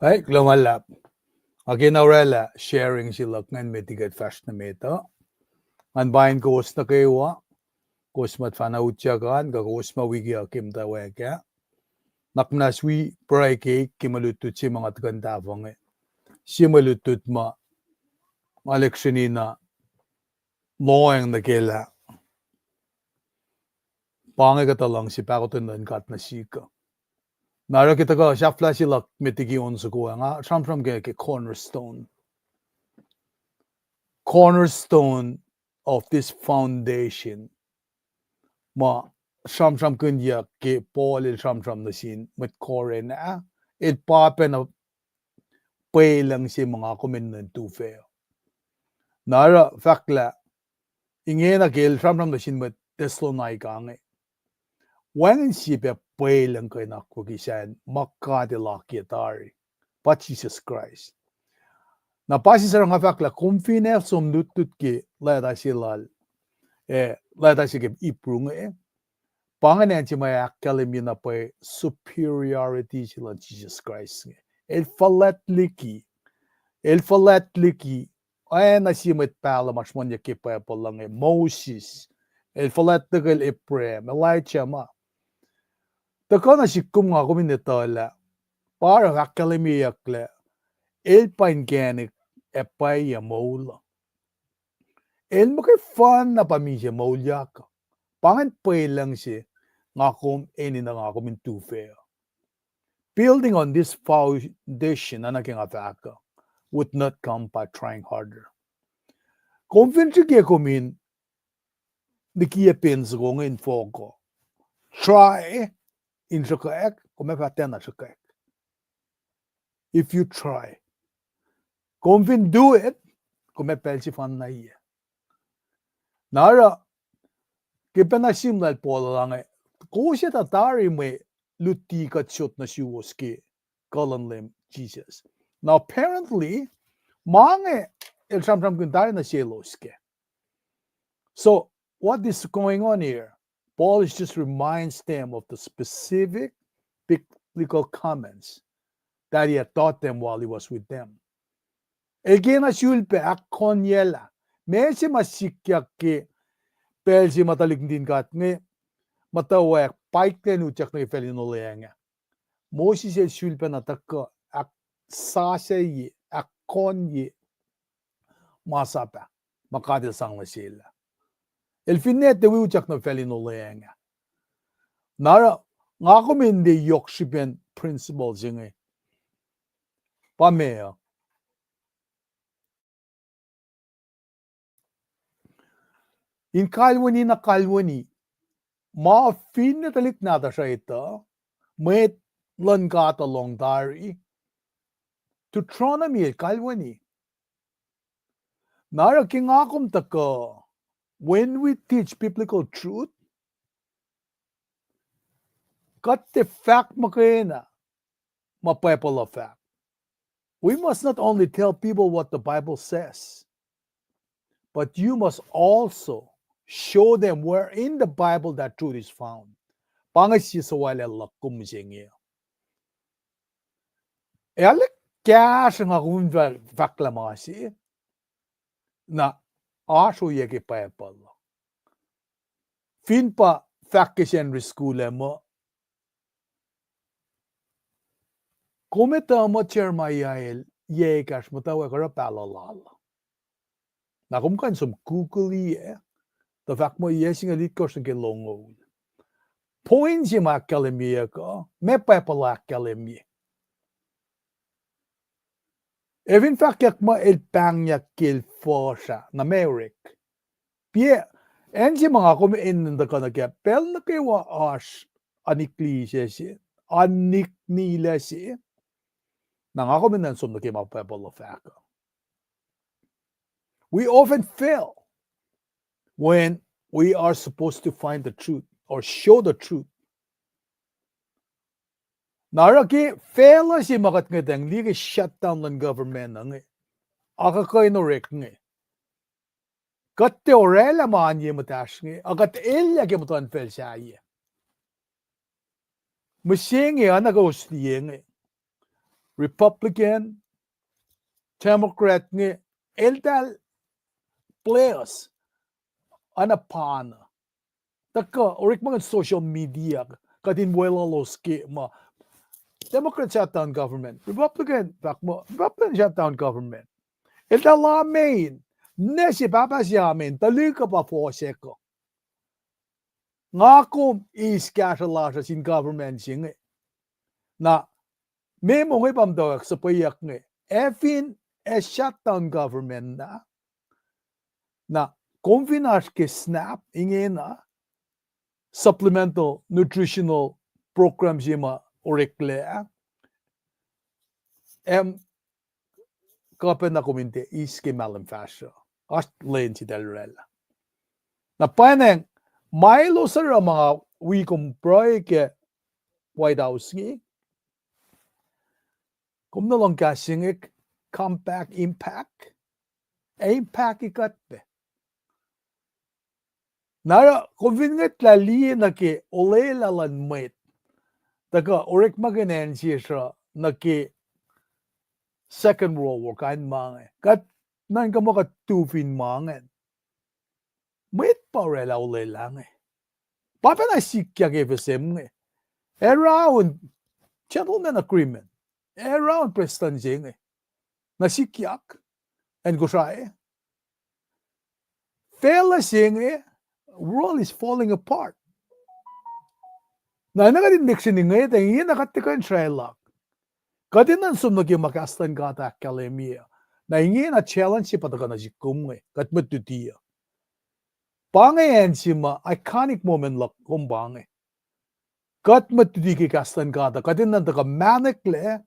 Ac kuloh ma luhlahp. Nga ke na orwaclah sharing se luhk ingacn met liki kuht fahsr nuh met uh. Ngan paing kowos nuh kwewa, kowos mwet fahna utyak an, kuh kowos ma wik uh ke muhtwacwacack ah. Nuhnak muhnahs wi pruhe keik ke mwe lutlut se ma nga tuhkuh in tahfuh inge. Sie mwe lutlut ma nga lihksreni na lohacng nuh kac lah pa inge kuhtuh luhngse pahkotwen luhn God nuh sihk uh. Na oruh ke tuhkuh sahflah se luhk met liki on soko ah, nga sramsram ke, ke cornerstone. Cornerstone of this foundation. Ma sramsramkihnyuck ke Paul el sramsram nuh sin mwet Corinth ah, el pa pacna pwelucng se ma nga kom enenuh in tufah. Na oruh fahk lah ingena ke el sramsram nuh sin mwet Thessalonica inge, wacngihn sie pac pwelucng kuh in akwucki sacn ma God El akiyac tari, pa Jisus Kraist. Na pa sisera nga fahk lah kom fin ac som lutlut ke leta se lal, eh, leta se ke Hebrew inge, pa ingacn se ma ahkkahlwemye na pwacye superiority se luhn Jisus Kraist inge. El fuhlwact liki, el fuhlwact liki oacna sie mwet pahluh ma sruhmuhnyuck ke Bible inge, Moses, el fuhlwact liki Abraham, Elijah ma. Tuhkuh nuh sihk kom, nga kom in etuh lah pa oruh ahkkahlwemyeyuck lah el pa inkacnek ac pwacye moul uh. El muhkwena pa misac moulyak uh. Pa ingacn pwelucng se nga kom enenuh nga kom in tufah uh. Building on this foundation, oacna ke nga fahk uh, would not come by trying harder. Kom fin srihke kom in likiyac pen soko inge in fohk uh, try in sruhkwack, kom ac fah tiacna sruhkwack. If you try, kom fin do it, kom ac pacl sefanna yac. Na oruh ke pacna sim lal Paul uh inge, kowos etuh tari mwe luti kuht sot nuh suwos ke kuh luhn Leum Jisus. Now apparently, ma inge el sramsramkihn tari nuh selos kac. So what is going on here? Paul is just reminds them of the specific biblical comments that he had taught them while he was with them. El kena sulpac ahkkohnyelah ma se ma sikyak ke pacl se ma tuhlihk nuhtin God inge muhtwacwacack paiklan utyak nuh ke facl in olweacng ah. Moses el sulpacna tuhkuh ahksasucye, ahkkohnye masap ah ma God el sang nuh sel ah. El finne tiac wi utyak nuh facl in olweacng ah. Na oruh nga kom in liye yohk srihpen principle se inge. Pa meac uh? In kalweni na kalweni, ma finne tuhlihk nahtuhsr uh etuh, mwet luhn God uh lohng tari, Deuteronomy el kalweni. Na oruh ke nga kom tuhkuh, when we teach biblical truth, kuht tiac fahk muhkwena ma Bible uh fahk. We must not only tell people what the Bible says, but you must also show them where in the Bible that truth is found. Pa inge sie suwaclah luhk kom mihsenge. Ac arlac kahsruh nga kom in fahk, fahk lah ma se na oasr ohiyac ke Bible uh. Fin pa fahk ke Sunday school ah muh, kom etuh muh Jeremiah el yac ekahsr muhtwacwacack oruh pahluh lal uh. Na kom kuh in som Google-i ac, tuh fahk muh yac singucul itkohsr nuh ke longoul. Point se ma ahkkahlwemyeyuck uh, ma Bible uh ahkkahlwemye. Ac fin fahkyak muh el pahngyak ke el fuhsr ah, na ma orek. Piac, acn se ma nga kom enenuh in tuhkuh nuh kac, pacl nuh kwewa oasr aniknilac se, aniknilac se, na nga kom enenuh in som nuh ke ma Bible uh fahk uh. We often fail when we are supposed to find the truth or show the truth. Na oruh ke facluh se ma kuht ngwetacng liye ke shutdown luhn government uh inge, akuhkuhin orek inge, kuht tiac orwaclah ma oan ye muhtahsr inge, a kuht elyah ke muhtuhnfacl sahyac. Mihsenge oacna kowos liye inge, Republican, Democrat inge, eltahl players, oacna pa na. Tuhkuh orekmakihn social media, kuht in weluhlos ke ma Democrat shutdown government, Republican fahk muh Republican shutdown government. Eltahl lamen, ne se pahpah se amen, tuhlihk uh pa fohsack uh. Nga kom eis kahsruh lasr uh sin government se inge. Na memo inge pa muhtwacwacack suhpweyuck inge. Ac fin ac shutdown government na, na kom fin oasr ke SNAP ingena, supplemental nutritional program se ma oreklac, em, kuh pacna kom in tiac eis ke mahlwem fahsruh. Oasr lwen se eltahl oraclah. Na pwacnwacng, ma elos oruh ma nga wi kom pruhe ke White House inge, kom nuh lohng kahs se inge, Compact Impact, ac impact-i kuht pac. Na oruh kom fin ngwetlah liye nuh ke olwelah luhn mwet, tuhkuh orekmakihn acn sesr uh nuh ke Second World War, kain ma inge. Kuht nuhnkuh muh kuht tu fin ma ingacn. Mwet pa oraclah olwelah inge. Pa pacna sikyak FSM inge. Ac raun gentleman agreement. Ac raun prestuhn se inge. Na sikyak acn Kosrae. Facluh se inge, world is falling apart. Na enenuh kuht in Nixon inge, tuh ingena kuht tiac kuh in sracluhk. Kuht enenuh in som nuh ke ma kahs luhn God ahkkahlwemye. Na ingena challenge se pa tuhkuh nuh sihk kom inge, kuht mwet luti uh. Pa inge acn se ma iconic moment luhk kom pa inge. Kuht mwet luti ke kahs luhn God uh, kuht enenuh in tuhkuh mahneklac,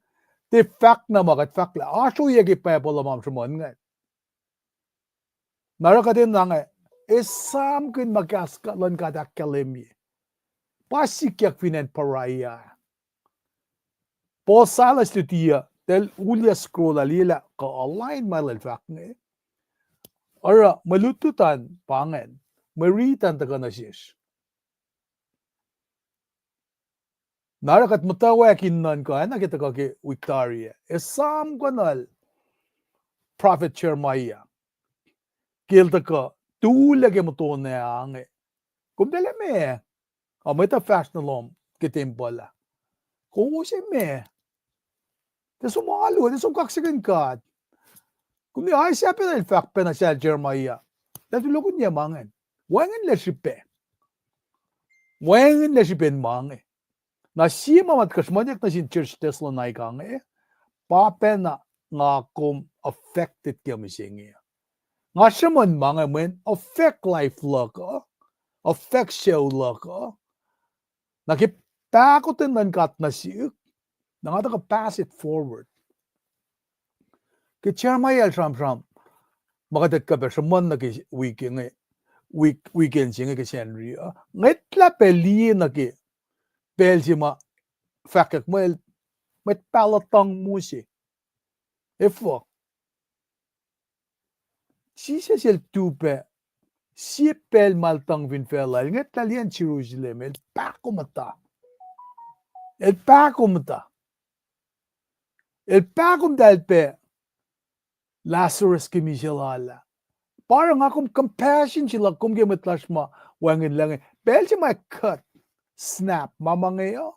tiac fahk na ma kuht fahk lah oasr ohiyac ke Bible uh ma sruhmuhn ingacn. Na oruh kuht enenuh inge, esamkihn ma kahs luhn God ahkkahlwemye. Pa sikyak fin acn Berea. Paul, Silas luti uh, eltahl ulyuc scroll ah liye lah kuh align ma eltahl fahk inge. Oruh mwe lutlut an pa ingacn, mwe riti an tuhkuh nuh sesr. Na oruh kuht muhtwacwacack in nuhnkuh, oacna ke tuhkuh ke wik tari ah, esam kuhnuhl prophet Jeremiah ke el tuhkuh tuhlac ke muhtuhnoa inge. Kom tuhlac meac? Ac mwet uh fahsr nuh lohm ke tempuhl ah, kowos emeac? Tiac som alu, tiac som kaksakihn God. Kom liye Isaiah pacna el fahk pacna sel Jeremiah. Eltahl tulokihnyac ma ingacn. Wacngihnlac srihpac. Wacngihnlac srihpen ma inge. Na sie ma ma tuhkuh sruhmuhnyuck nuh sin church Thessalonica inge, pa pacna nga kom affected ke mihsenge. Nga sruhmuhn ma inge mweyen affect life luhk uh, affect sucu luhk uh. Na ke pahkotwen luhn God nuh sihk, na nga tuhkuh pass it forward. Ke Jeremiah el sramsram ma kuht kuh pac sruhmuhn nuh ke weekend se inge ke Sacnri uh, ngwetlah pac liye nuh ke pacl se ma fahkwack muh el, mwet pahluh tuhng Moses. Efuh? Jisus el tu pac sie pacl ma el tuhng fin facluh, el ngwetlah liyacn Jerusalem, el pahkomuhta. El pahkomuhta. El pahkomuhta el pac Lazarus ke misac lal ah. Pa oruh nga kom compassion se luhk kom ke mwet lasr ma wacngihnlac inge. Pacl se ma kuht snap ma ma inge uh,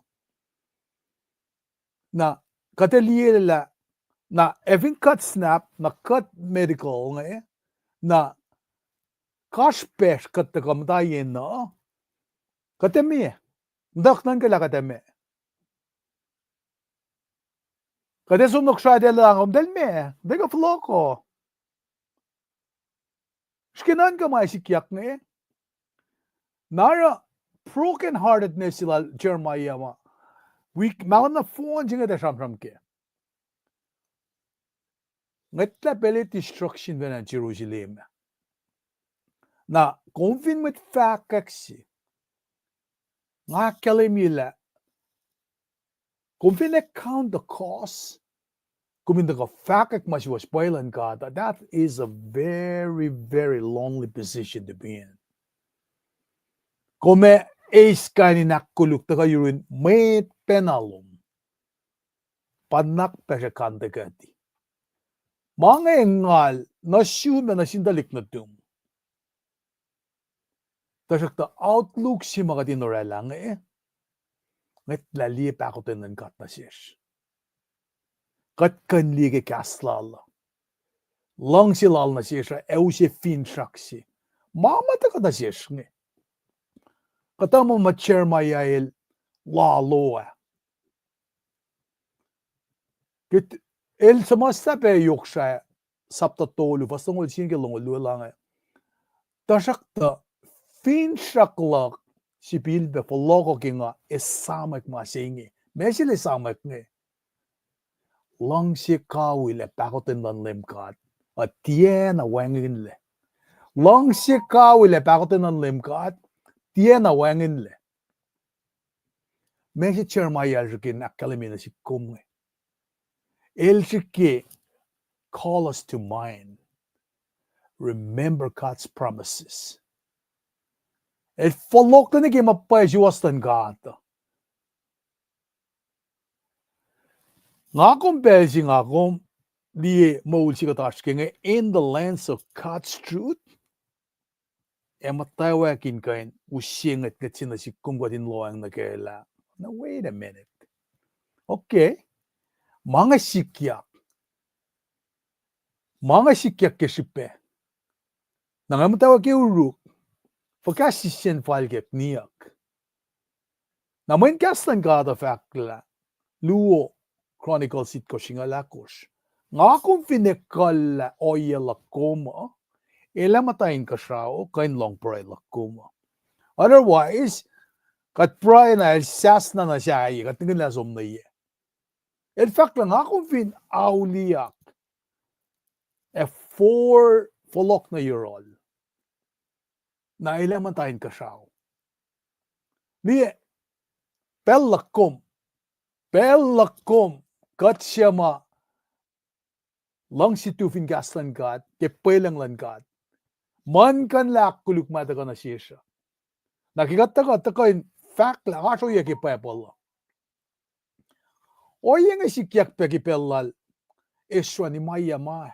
na kuht ac liye lah, na ac fin kuht snap, na kuht medical inge, na kasrpacsr kuht tuhkuh muhta yen uh, kuht emeac? Muhtwacwacack nuhnkuh lah kuht emeac? Kuht ac som nuh Kosrae, eltahl elan, kom tuhlac meac? Kom tuhlac kuh fohlohkoh? Srihke nuhnkuh ma ac sikyak inge. Na oruh broken heartedness se lal Jeremiah ma, wik, mahlwem na fohn se inge tuh sramsram kac. Ngwetlah pacl destruction fin acn Jerusalem. Na kom fin mwet fahkwack se, nga ahkkahlwemye lah kom fin ac count the cost, kom in tuhkuh fahkwack ma suwohs pwacye luhn God, that is a very, very lonely position to be in. Kom ac eis kain in ahkkoluk tuhkuh yurin mwet pacna lom. pa nuhnak pac srihk an tuhkuhti. Ma inge ngal nuh sum ac nuh sin tuhlihk nuhtum. Tuhsruhktuh outlook se ma kuht in orwaclah inge, ngwetlah liye pahkotwen luhn God nuh sesr. Kuht kuh in liye ke kahs lal uh. Luhngse lal nuh sesr uh ac use finsrak se ma ma tuhkuh nuh sesr inge. Kuhtuh ma ma Jeremiah el lalo ah. Ke el suhmuhslah pac yohk srah, sapta tolu, fuhs longoul sie nuh ke longoul luo, el ange, tuhsruhktuh finsrak luhk sifilpac fohlohkoh ke nga esamwack ma se inge. Ma se el esamwack inge: luhngse kawihl ac pahkotwen luhn Leum God uh tiacna wacngihnlac. Luhngse kawihl ac pahkotwen luhn Leum God tiacna wacngihnlac. Ma se Jeremiah el srihke in ahkkahlwemye nuh sihk kom inge. El srihke, call us to mind. Remember God's promises. El fohlohklac nuh ke ma pwacye suwohs luhn God. Nga kom pacl se nga kom liye moul se kuht oasr ke inge, in the lens of God's truth. Ac muhtwacwacack in kuh in use ngwetngwet se nuh sihk kom kuht in lohacng nuh kac lah, now wait a minute. Okay. Ma inge sikyak. Ma inge sikyak ke srihpac. Na nga muhtwacwacack ke uruk, fuhkah sisacn fal kac niyuck. Na mweyen kahs luhn God uh fahk lah, Luo Chronicles itkohsr singucul ahkosr, nga kom fin ekuhllah ohiyac luhk kom uh, el ac muhta inkuhsrao kuh in lohng pruhe luhk kom uh. Otherwise, kuht pruhe na el sahsna nuh sahyac, kuht nihkihn lah som nuh yac. El fahk lah nga kom fin auliyak ac for fohlohk nuh yohrohl, na el ac muhta inkuhsrao. Liye, pacl luhk kom, pacl luhk kom, kuht suc ma luhngse tu fin kahs luhn God ke pwelucng luhn God, muhlkuhnlah ahkkoluk ma tuhkuh nuh sesr uh. Na ke kuht tuhkuh, tuhkuh in fahk lah oasr ohiyac ke Bible uh, ohiyac inge sikyak pac ke pacl lal Ezra, Nehemiah ma.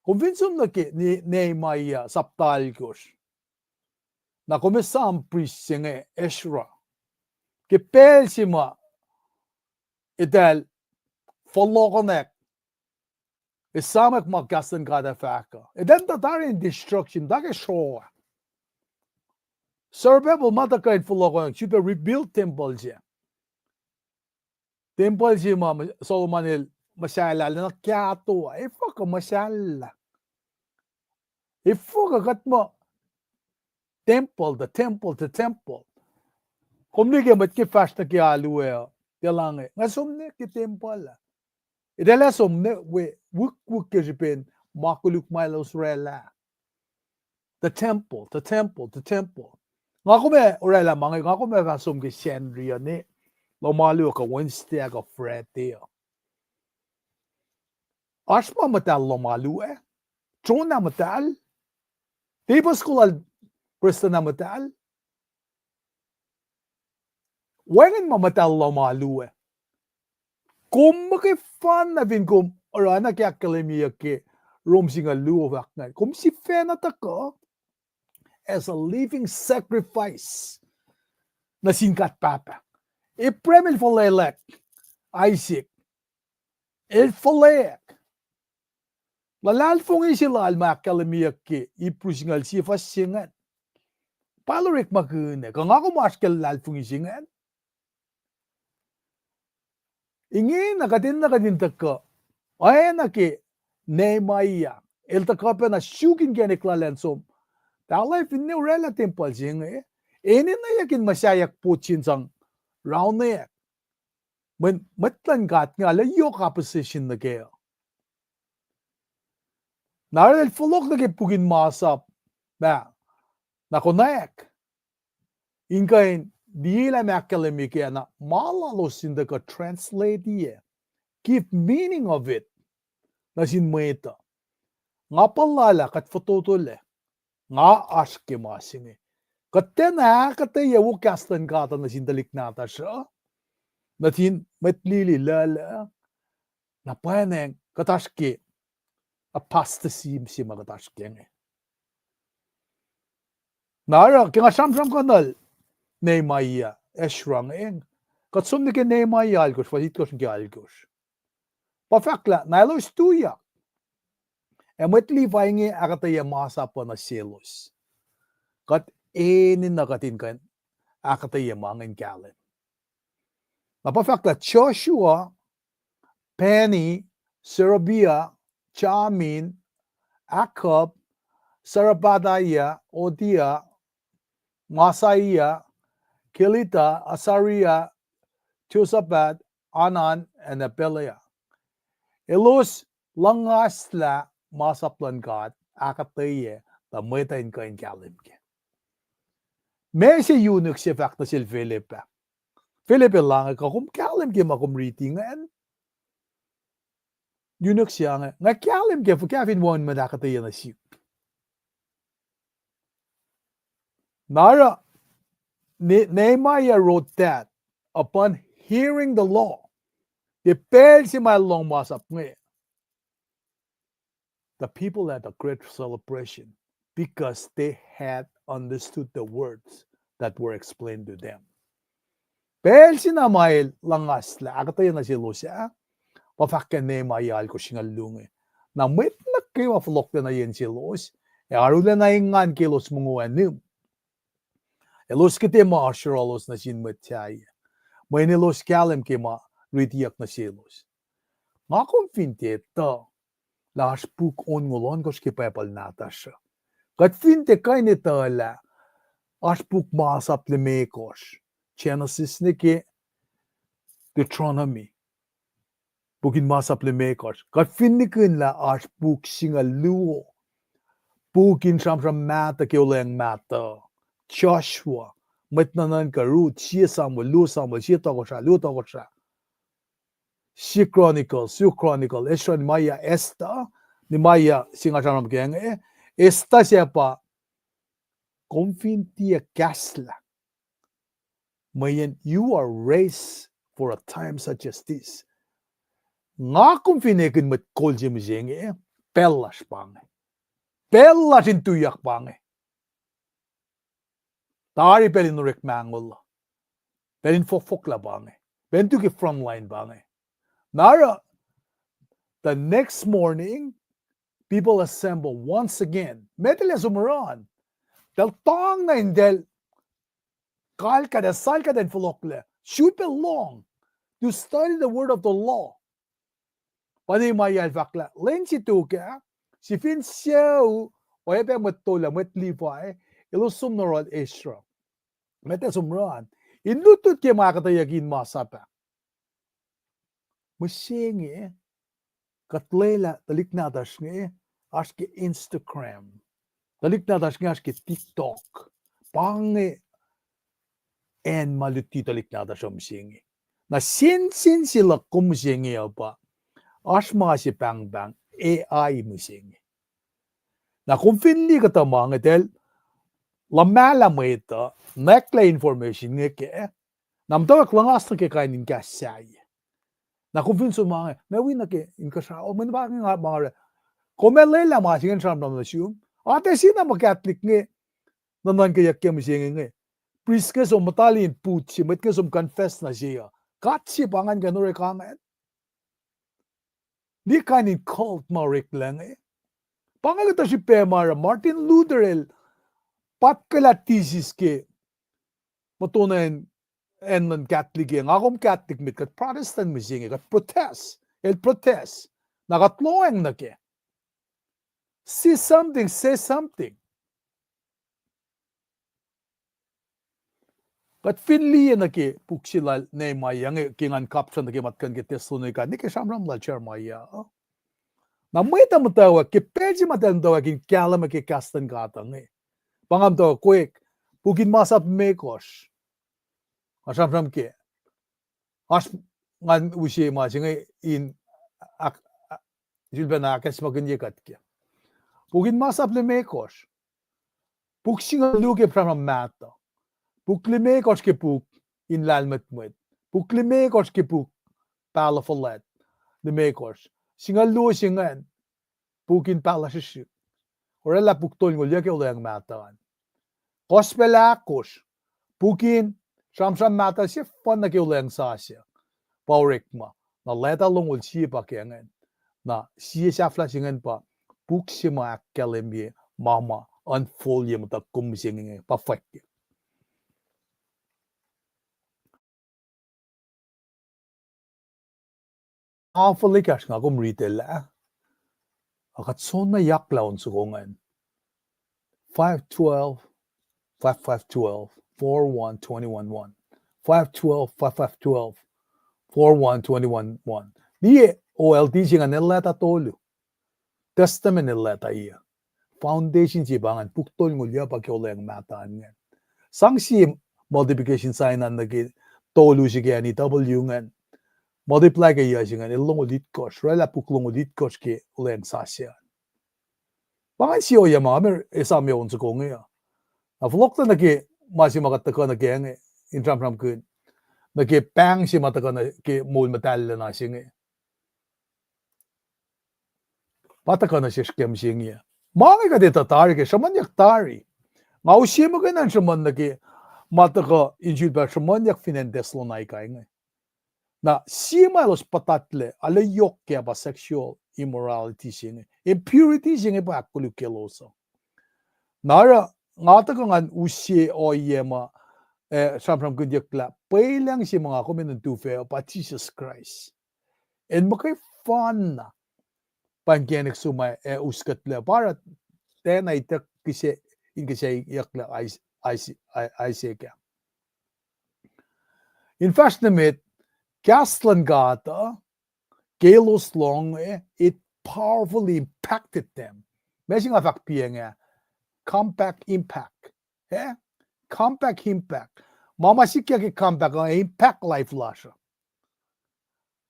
Kom fin som nuh ke Ne-, Nehemiah sapta alkosr, na kom esam prist se inge Ezra, ke pacl se ma eltahl fohlohkohnak, esamwack ma kahs luhn God uh fahk uh, eltahl muhta tari in destruction, muhta ke sroa. Zerubbabel ma tuhkuh in fohlohkohnak, sifilpac rebuild tempuhl se. Tempuhl se ma Solomon el muhsahllah, na kahto ah, efuh kuh muhsahllah? Efuh kuh kuht muh temple, the temple, the temple? Kom liye ke mwet ke fahsr nuh ke alu uh, tiac lah inge, nga som nuh ke tempuhl ah. Eltahl ac som nuh we wikwik ke srihpen ma koluk ma elos orwaclah. The temple, the temple, the temple. Nga kom ac orwaclah ma inge, nga kom ac fah som ke Sacnri uh ne lohm alu uh kuh Wednesday ah kuh Friday uh. Oasr ma muhtahl lohm alu ah? Tron ah muhtahl? Tepuh soko lal prestuhn ah muhtahl? Wacngihn ma muhtahl lohm alu ah. Kom muhkwefanna fin kom oruh na ke ahkkahlwemyeyuck ke Rom singucul luo fahk ingacn, kom sifacna tuhkuh as a living sacrifice nuh sin God Pahpah. Abraham el fuhlweack Isaac. El fuhlweack. Luhlahlfongi se lal ma ahkkahlwemyeyuck ke Hebrew singucul sie fuhs se ingacn, pa el orekmakihn ac kuh nga kom oasr ke luhlahlfongi se ingacn. Ingena kuht enenuh kuht in tuhkuh, oacna ke Nehemiah, el tuhkuh pacna suk inkacnek lal an som, tuhlac finne orwaclah tempuhl se inge, enenweyuck in muhsaheack pot se in sang raunweack. Mweyen mwet luhn God inge arlac yohk opposition nuh kac. Na el fohlohk nuh ke puk in masap, na, na konwacack in kuh in liyelah ma ahkkahlwemye kac, na ma lalos in tuhkuh translate-i ac give meaning of it nuh sin mwet uh. Nga puhla lah kuht fototolac. Nga oasr ke ma se inge. Kuht tiacna ahkuhtweyac wo kahs luhn God uh nuh sin tuhlihk nahtuhsr uh. nuhtin mwet lili luhluh, na pwacnwacng kuht oasr ke apostasy se ma kuht oasr ke inge. Na oruh ke nga sramsram kuhnuhl Nehemiah, Ezra inge, kuht som nuh ke Nehemiah alkosr, fuhs itkohsr nuh ke alkosr. Pa fahk lah na elos tuyak, ac mwet Levi inge ahkuhtweyac masap uh nuh selos. Kuht enenuh kuht in kuh in ahkuhtweyac ma inge in kahlwem. Na pa fahk lah Joshua, Bani, Sherebiah, Jamin, Akkub, Sarabadiah, Hodiah, Maaseiah, Kelita, Asariah, Jozabad, Hanan, ac Pelahiah. Elos luhngaslah masap luhn God, ahkuhtweyac tuh mwet uh in kuh in kahlwem kac. Ma se eunuch se fahk nuh sel Philip ah. Philip el lahnge, kuh kom kahlwem ke ma kom riti ingacn? Eunuch se inge, nga kahlwem kac, fuhkah fin wacngihn mwet ahkuhtweyac nuh sihk. Na oruh, Ne-, Nehemiah wrote that upon hearing the law, ke pacl se ma el lohng masap inge, the people had a great celebration because they had understood the words that were explained to them. Pacl se na ma el luhngaslah ahkuhtweyac nuh selos ah, pa fahk ke Nehemiah alkosr singucul luo inge, na mwet nuh kwewa fohlohklac nuh yen selos, ac arulacna engan ke elos mongo ac nihm. Elos kihte ma oasr yohrohlos nuh sin mwet sahyac, mweyen elos kahlwem ke ma ritiyuck nuh selos. Nga kom fin tiac etuh lah oasr puk onngoul ohnkohsr ke Bible nahtuhsr uh, kuht fin tiac kuh in etuh lah oasr puk Masap Limekohsr, Genesis nuh ke Deuteronomy, puk in Masap Limekohsr, kuht fin nihkihn lah oasr puk singucul luo, puk in sramsram mahtuh ke olweacng mahtuh, Joshua, mwet nuhnuhnkuh, Ruth, sie Samuel, luo Samuel, sie Tohkohsrah, luo Tohkohsrah, sie Chronicles, luo Chronicles, Ezra, Nehemiah, Esther, Nehemiah se nga sramsram ke inge, Esther se pa, kom fin tiac kahslah, mweyen you are raised for a time such as this. Nga kom fin ekihn mwet kol se mihsenge, pacl lasr pa inge. Pacl lasr in tuyak pa inge. Tari pacl in orekma ngal uh, pacl in fohkfohklah pa inge, pacl in tu ke front line pa inge. Na oruh, the next morning, people assemble once again. Met el ac som oruh an, eltahl tong na in eltahl kalkal ac salkal in fohlohklac, sifilpac lohng, to study the word of the law. Pa Nehemiah el fahk lah lwen se tok ah, sifacn sucu, oacyacpac mwet tolu, mwet Levi, elos som nuh yohrohl Ezra. Met ac som oruh an, in lutlut ke ma ahkuhtweyucki in masap ah. Mihsenge, kuht lwelah tuhlihk nahtuhsr inge oasr ke Instagram, tuhlihk nahtuhsr inge oasr ke TikTok. Pa inge acn ma luti tuhlihk nahtuhsr uh mihsenge. Na sensen se luhk kom mihsenge uh pa, oasr ma se pahngpahng A I mihsenge. Na kom fin liye kuhtuh ma inge, eltahl luhmahlah mwet uh, nwacklah information inge kac, na muhtwacwacack luhngaslah ke kain in kahs sahyac. Na kom fin som ma inge, ma wi nuh ke inkuhsrao, mwe nuh pa inge nga ma nga oruh, kom ac lwelah ma se inge in sramsram nuh sum. Atac se na ma Catholic inge nuhnuhnkweyuck ke mihsenge inge, priest inge som muhta liki in put se, mwet inge som confess nuh se uh, God se pa ingacn kuh in orek ingacn. Liye kain in cult ma oreklac inge. Pa inge kuhtuh srihpac ma oruh Martin Luther el patkwelah thesis ke muhtuhnoa acn luhn Catholic, nga kom Catholic met, kuht Protestant mihsenge, kuht protest, el protest. Na kuht lohacng nuh ke, see something, say something. Kuht fin liye nuh ke puk se lal Nehemiah inge, ke ngan kapsra nuh ke ma tuhkuh ke Thessalonica, nuh ke sramsram lal Jeremiah, na mwet uh muhtwacwacack, ke pacl se ma eltahl muhtwacwacack in kahlwem ke kahs luhn God uh inge. Pa nga muhtwacwacack, puk in Masap Limekohsr, nga sramsram ke, oasr, ngan use ma se inge in, sifilpacna ahkacsmakihnye kuht ke. Puk in Masap Limekohsr, puk singucul luo ke sramsram mahtuh, puk limekohsr ke puk in lahlmwetmwet, Puk limekohsr ke puk Pahluh Fuhlwact, limekohsr. Singucul luo se ingacn, puk in pahluh srihsrihk. Oraclah puk tolngoul yuh ke Olweacng Mahtuh an. Gospel ahkosr, puk in sramsram mahtuh sefanna ke Olweacng Sasuc, pa orekma. Na leta longoul sie pa ke ingacn. Na sie sahflah se ingacn pa puk se ma ahkkahlwemye ma ma unfold ye muhtuhk kom mihsenge inge pa fwackyak. Nga fuhlekasr nga kom ritelah. Ac kuht soenna yaklah on soko ingacn. Five twelve, five five twelve, four one twenty-one one. Five twelve, five five twelve, four one twenty-one one. Liye O L T se ingacn el leta tolu. Testament el leta yuh. Foundation se pa ingacn, puk tolngoul yuh pa ke Olweacng Mahtuh an ingacn. Sang sie multiplication sign an nuh ke tolu se ke N E W ingacn. Multiply ke yuh se ingacn, el longoul itkohsr, oraclah puk longoul itkohsr ke Olweacng Sasuc an. Pa ingacn sie ohiyac ma nga esam on soko inge uh. Na fohlohk nuh ke ma se ma kuht tuhkuh nuh ke inge, in sramsramkihn nuh ke pahng se ma tuhkuh nuh ke moul muhtahllacna se inge. Pa tuhkuh nuh sesr ke mihsenge. Ma inge kuht etuh tari ke sruhmuhnyuck tari. Nga use muhkwena in sruhmuhn nuh ke ma tuhkuh in sulpac sruhmuhnyuck fin acn Thessalonica inge. Na sie ma elos puhtatlac, arlac yohk ke pa sexual immorality se inge. Impurity se inge pa ahkkoluk ke elos uh. Na oruh nga tuhkuh ngan use ohiyac ma, eh, sramsramkihnyucklah pwelucng se ma nga kom in tuhfah pa Jisus Kraist. El muhkwena pa inkacnek sum ac uskuhtlac pa oruh tiacna ituck kihsac, in kihsackuhtlac Isaac ah. In fahsr nuh met, kahs luhn God uh, ke elos lohng, eh, it powerfully impacted them. Ma se nga fahk piacng ah, compact impact. Eh? Compact impact. Ma ma sikyak ke compact uh, impact life lasr uh.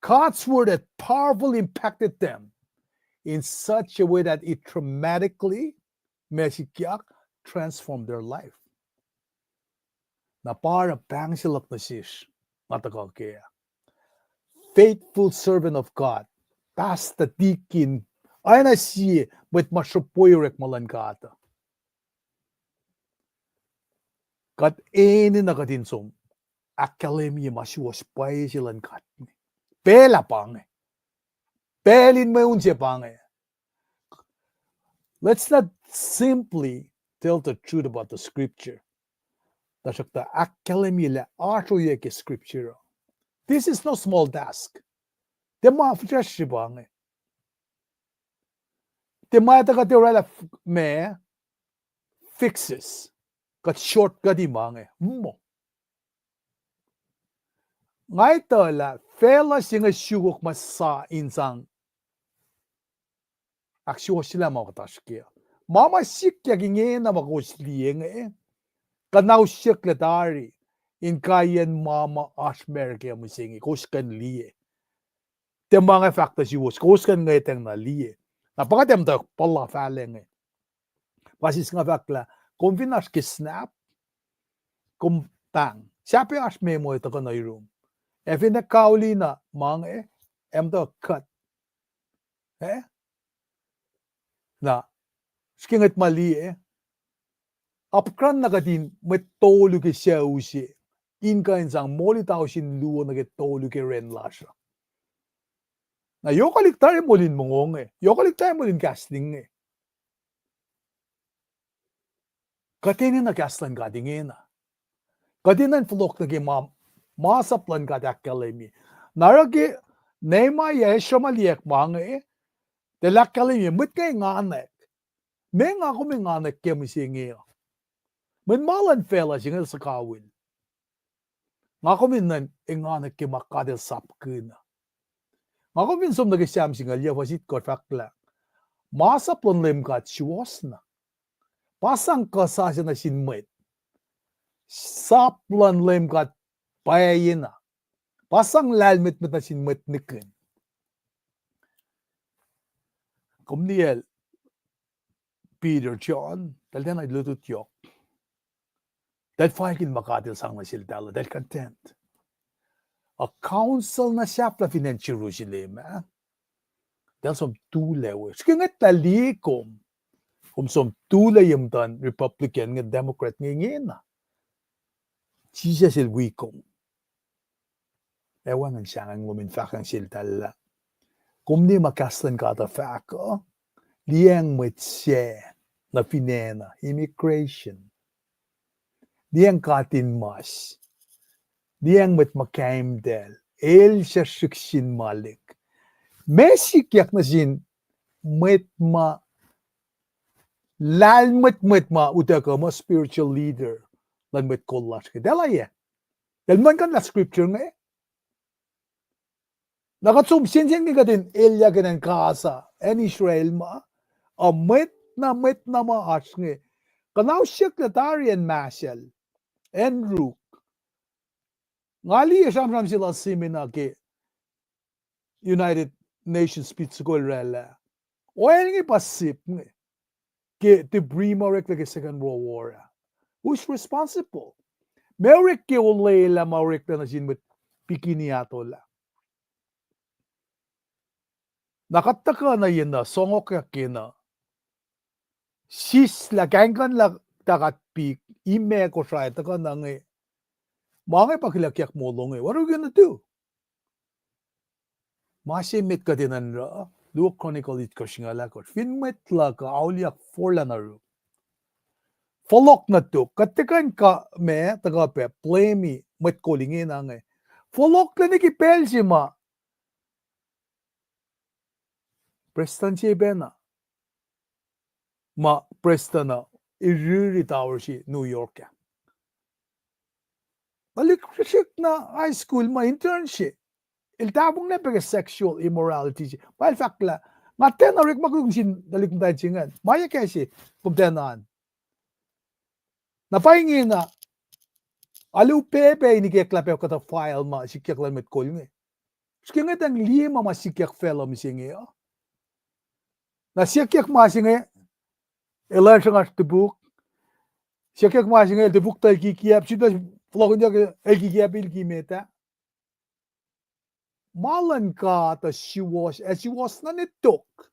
God's word had powerfully impacted them in such a way that it dramatically, ma sikyak, transformed their life. Na pa oruh pahng se luhk nuh sesr, nga tuhkuh ke ah. Faithful servant of God, pastor, deacon, oacna sie mwet ma sruhpweyuck orekma luhn God uh. Kuht enenuh kuht in som ahkkahlwemye ma suwohs pwacye se luhn God. Pacl ah pa inge. Pacl in mweun se pa inge. Let's not simply tell the truth about the scripture. Tuhsruhktuh ahkkahlwemye lah oasr ohiyac ke scripture. This is no small task. Tiac ma fihsracsr se pa inge. Tiac ma etuh kuht oraclah f-, ma fixes. Kuht shortcut-i ma inge. Muh. Nga etuh lah facluh se inge sukok ma sa in sang ahksuwohsyelah ma kuht oasr ke. Ma ma sikyak ingena ma kowos liye inge, kuht na usyucklac tari in kaiyacn ma ma oasr America mihsenge, kowos kuh in liye. Tiac ma nga fahk tuh suwos, kowos kuh in ngwetacng na liye. Na pa kuht ac muhtwacwacack puhla fahlac inge. Pa sis nga fahk lah kom fin oasr ke snap, kom pahng. Sahp oasr mwe mwe tuhkuh nuh yurum. Ac fin ac kauli na ma inge, ac muhtwacwacack cut. Eh? Na, srihke ngwet ma liye, apkuhran na kuht in mwet tolu ke sucu se in kuh in sang moli tausin luo nuh ke tolu ke ren lasr uh. Na yohkwelihk tari moli in mongo inge, yohkwelihk tari moli in kahs inge. Kuht enenuh kahs luhn God ingena. Kuht enenuh in fohlohk nuh ke ma, masap luhn God ahkkahlwemye. Na oruh ke Nehemiah, Ezra ma liyacack ma inge, tuh el ahkkahlwemye, mwet inge enganwack. Meac nga kom enganwack ke mihsenge uh? Mwet ma luhn facluh se inge el suhkawihl. Nga kom in nuh enganwack ke ma God el sapkihn uh. Nga kom fin som nuh ke Sam singucul yac fuhs itkohsr fahk lah, masap luhn Leum God suwohs na. Pa sang kuh sasuc nuh sin mwet. Sap luhn Leum God pwacye na. Pa sang lahlmwetmwet nuh sin mwet nihkihn. Kom niyacl Peter, John, eltahl tiacna lutlut yohk. Eltahl faikihn ma God el sang nuh seltahl uh, eltahl content. a council na sahflah fin acn Jerusalem ah. Eltahl som tulac we. Srihke ngwetlah liye kom. Kom som tulac ye muhtuhn Republican inge, Democrat inge, ingena. Jisus El wi kom. Ac wacngihn sahngweng lom in fahkwacng seltahl lah, kom liye ma kahs luhn God uh fahk uh, liyacacng mwet sac nuh fin acn uh, immigration. Liyacacng katinmas. Liyacacng mwet muhkahimtacl. El sesr srihk sin malik. Ma sikyak nuh sin mwet ma, lahlmwetmwet ma utuckuh muh spiritual leader luhn mwet kol lasr ke. Eltahl oacyacpac, eltahl muhlkuhnlah scripture inge. Na kuht som sensen ke kuht in elyah ke acn Gaza, acn Israel ma, uh, mwet na, mwet na ma oasr inge. Kuhnahosyucklac tari acn Marshall, acn Ruk. Nga liye sramsram se lal Simina ke United Nations Peace Corps oraclah, oacl inge pa sip inge ke debris ma oreklac ke Second World War ah. Who's responsible? Ma orek ke olwelah ma oreklac nuh sin mwet bikini ahtolah. Na kuht tuhkuh na yen uh, songohkyak yen uh, sislah, kahingkuhnlah, tuh kuht pik, imac Kosrae tuhkuh na inge. Ma inge pa kihlakyak molo inge. What are we gonna do? Ma se met kuht enenuh in oruh, Luo Chronicle itkohsr singucul ahkosr. Fin mwet luhk uh auliyak forlah nuh yuruk, fohlohk nuh tok, kuht tiac kuh in, ma tuhkuh pac blame-i mwet kol ingena inge. Fohlohklac nuh ke pacl se ma prestuhn se pacna, ma prestuhn uh iriri tower se New York ah. Tuhlihk srihsrihk na high school ma intern se, el tahfonglac pac ke sexual immorality se. Pa el fahk lah, nga tiacna orekmakihn sin tuhlihk muhtwacn se ingacn. Ma yac kac se, kom tiacna an. Na pa ingena, alu pac pac in ikacklah pac kuhtuh file ma sikyak luhn mwet kol inge. Srihke inge tuh liye ma ma sikyak facluh mihsenge uh. Na sikyak ma se inge, el ac sruhngasr topuk. Sikyak ma se inge, el topuk tuh el kikiap, sita fohlohkihnyuck, el kikiap, el ki met ah. Ma luhn God uh suwohs, ac suwohs nuh tok.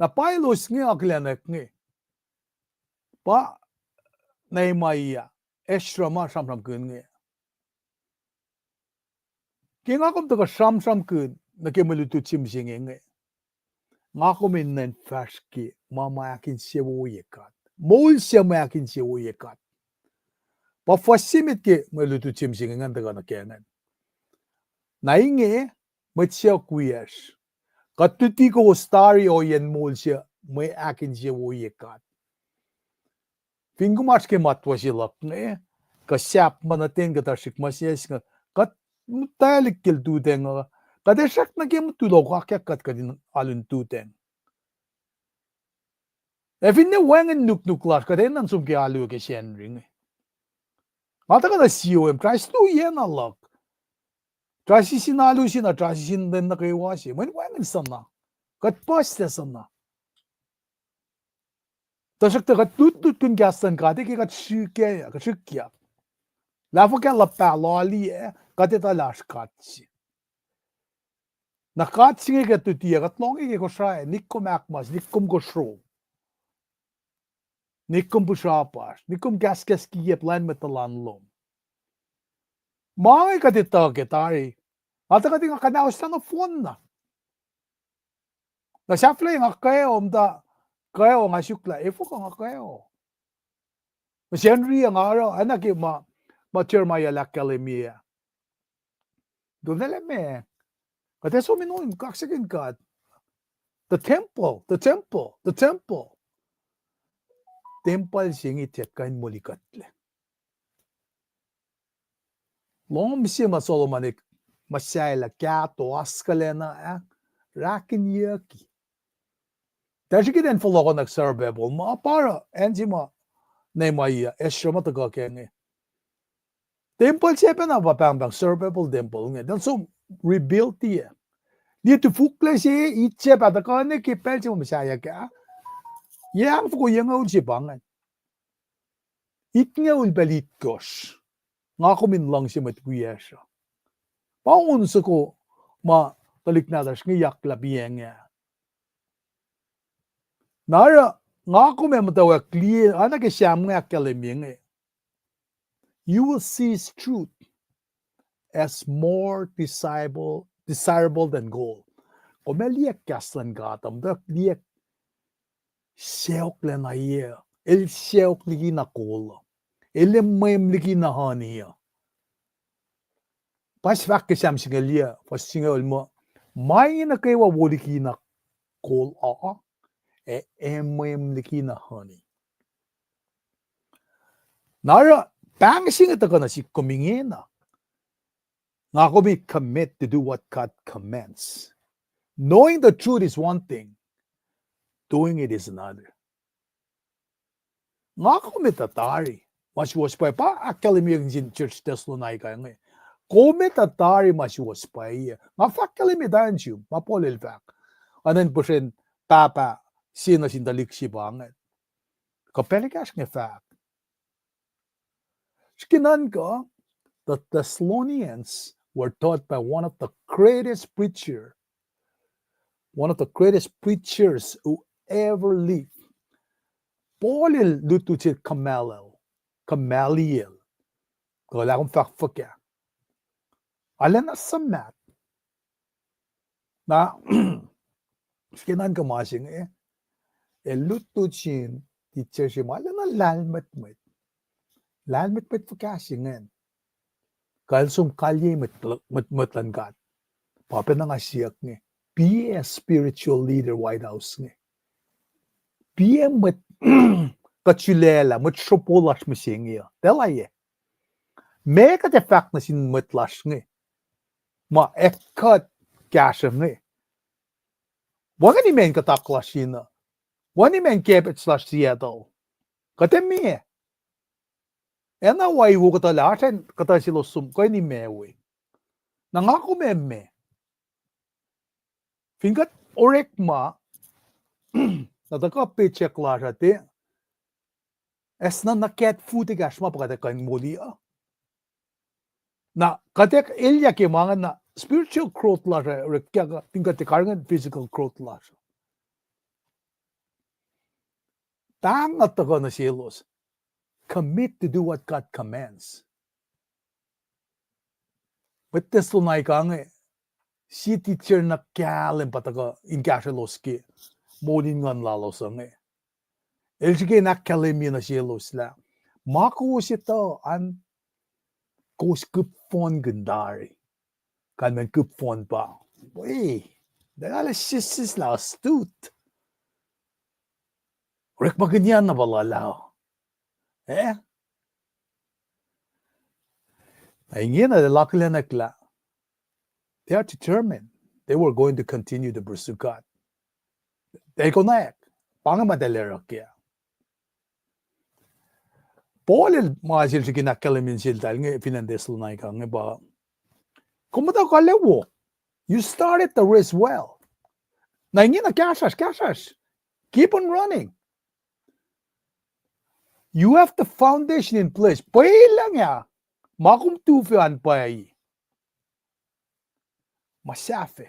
Na pa elos inge akihlenak inge, pa Nehemiah, Ezra ma sramsramkihn inge. Ke nga kom tuhkuh sramsramkihn nuh ke mwe lutlut se mihsenge inge, nga kom enenuh in fahsr ke ma ma ahkinsewowoye God. Moul se ma ahkinsewowoye God. Pa fuhs se met ke mwe lutlut se mihsenge ingacn tuhkuh nuh ke ingacn. Na inge, mwet suc wiyacsr, kuht luti kowos tari ohiyacn moul se mwe ahkinsewowoye God. Fin kom oasr ke matwac se luhk inge, kuh sahp ma nuh ten kuhtuh srihk ma se inge, kuht muhtwaclihk ke lututacng uh, kuht ac srack nuh ke mutul okakyak kuht kuht in alu in lututacng. Ac finne wacngihn nuknuk lasr, kuht enenuh in som ke alu ke Sacnri inge. Nga tuhkuh nuh C O M, try siluiyacna luhk. Try sisin alu se na, try sisin lwen nuh kwewa se. Mweyen wacngihn soenna. Kuht puhslac soenna. Tuhsruhktuh kuht lutlutkihn kahs luhn God ke kuht srihke, kuht srihkyak. Lah fuhkah luhpah laliyac, kuht etuh lah oasr God se. Na God se inge kuht luti ah, kuht lohng ke Kosrae, nik kom ahkmas, nik kom kosro, nik kom pihsrapasr, nik kom kahskahs kikiap lain mwet tuhlan lom. Ma inge kuht etuh ke tari. Nga tuh kuht in nga kuhnahoslah nohfohn na. Na sahflah nga kweok, muhta kweok nga suk lah efuh kuh nga kweok. Na Sacnri nga oruh, oacna ke ma, ma Jeremiah el ahkkahlwemye ah. Tuh lah meac, kuht ac som in on kaksakin God. The temple, the temple, the temple. Tempuhl se inge tiac kuh in molikuhtlac. Lohm se ma Solomon el muhsahelah kahto oaskuhlacna ah, rakinyucki. Tuh srihke in fohlohkohnwack Zerubbabel, ma pa oruh acn se ma Nehemiah, Ezra ma tuhkuh kac inge. Tempuhl se pacna pa pahngpahng Zerubbabel tempuhl inge. Eltahl som rebuild-i. Liye tufuklah se, ip se pa tuhkuh nuh ke pacl se ma muhsaheack ah. Yac angfoko yac ngaul se pa ingacn. Itngucul pacl itkohsr. nga kom in luhngse mwet wiyacsr uh. Pa on soko ma tuhlihk nahtuhsr inge yaklah piacng ah. Na oruh nga kom ac muhtwacwacack liye, oacna ke Sam inge ahkkahlwemye inge, you will see his truth as more desirable, desirable than gold. Kom ac liye kahs luhn God uh, muhtwacwacack liye sacohk lacna yac, el sacohk likina kol uh, el ac mweun likina honey uh. Pa se fahk ke Sam singucul yuh, fuhs singucul muh, ma inge nuh kwewa wo likina kol uh, ac, ac mweun likina honey. Na oruh pahng se inge tuhkuh nuh sihk kom ingena. Nga kom in commit to do what God commands. Knowing the truth is one thing, doing it is another. Nga kom etuh tari ma suwohs pwacye, pa ahkkahlwemye sin church Thessalonica inge. Kom etuh tari ma suwohs pwacye. Nga fahk ahkkahlwemye tari nuh sum ma Paul el fahk. Oacna in puhsren pahpah se nuh sin tuhlihk se pa inge. Kuh pacl ekahsr inge fahk. Srihke nuhnkuh, the Thessalonians were taught by one of the greatest preacher, one of the greatest preachers who ever lived. Paul el lutlut sel Gamaliel, Gamaliel. Kuh lah kom fahk fuhkah. Arulacna suhmaht. Na, srihke nuhnkuh ma se inge, el lutlut sin teacher se ma arulacna lahlmwetmwet. Lahlmwetmwet fuhkah se ingacn. Kuh el som kalyei mwet, mwet, mwet luhn God. Pa pacna nga siyuck inge. Be a spiritual leader White House inge. Be a mwet kuht sulaclah, mwet sropo lasr mihsenge uh. Tuh lah yac. Meac kuht ac fahk nuh sin mwet lasr inge ma ac kuht kahsruh inge? Wacngihn imac in kuhtak lasr in uh. Wacngihn imac in cabbage lasr Seattle. Kuht ac meac? Acna waiwo kuhtuh lah oasr an kuhtuh selos som kuh in imac we. Na nga kom ac meac? Fin kuht orekma, na tuhkuh paycheck lasr uh te, ac sna na cat food ekahsr ma pa kuht ac kuh in moli uh. Na kuht ac elyah ke ma ingacn na spiritual growth lasr uh orekkah, fin kuht ac karihngihn physical growth lasr uh. Pahng uh tuhkuh nuh selos, commit to do what God commands. Mwet Thessalonica inge, sie teacher na kahlwem pa tuhkuh in kahsrwelos ke moul in nguhn lalos uh inge. El srihke in ahkkahlwemye nuh selos lah ma kowos etuh an, kowos kihp fohn kihn tari. Kalmacn kihp fohn pa, we, tuh lah sissis lah astut. Orekmakihnyacn na pa luhlah. Eh? Na ingena el akihlenak lah they are determined, they were going to continue to pursue God. Eltahl konwacack, pa inge ma eltahl oruh kac. Paul el ma sel srihke in ahkkahlwemye seltahl inge fin acn Thessalonica inge pa, kom muhta kalewok. You started the race well. Na ingena kahsruhsr, kahsruhsr. Keep on running. You have the foundation in place. Pwelucng ah, ma kom tuhfah an pwacye, ma sahflah.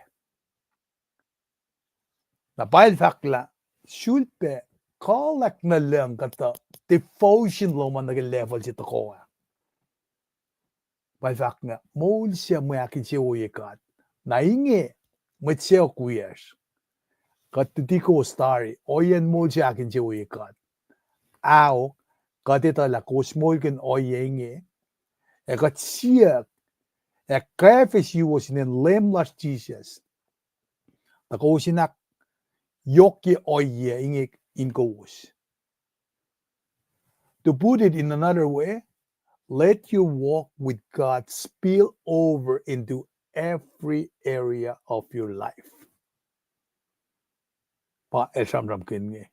Na pa el fahk lah sulpac kuhlwack nuh lucng kuhtuh devotion lom an nuh ke level se tohkoh ah. Pa el fahk lah moul se mwe ahkinsewowoye God. Na inge mwet sacohk wiyacsr, kuht luti kowos tari ohiyacn moul se ahkinsewowoye God. Ahok, kuht etuh lah kowos moulkihn ohiyac inge, ac kuht siyuck, ac kwacfe suwos inen Leum lasr Jisus, tuh kowos in ahkyohkye ohiyac inge in kowos. To put it in another way, let your walk with God spill over into every area of your life. Pa el sramsramkihn inge.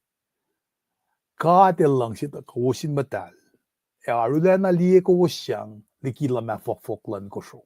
God El luhngse tuh kowos in muhtahl, ac arulacna liye kowos sang liki luhmah fohkfohk luhn kosro.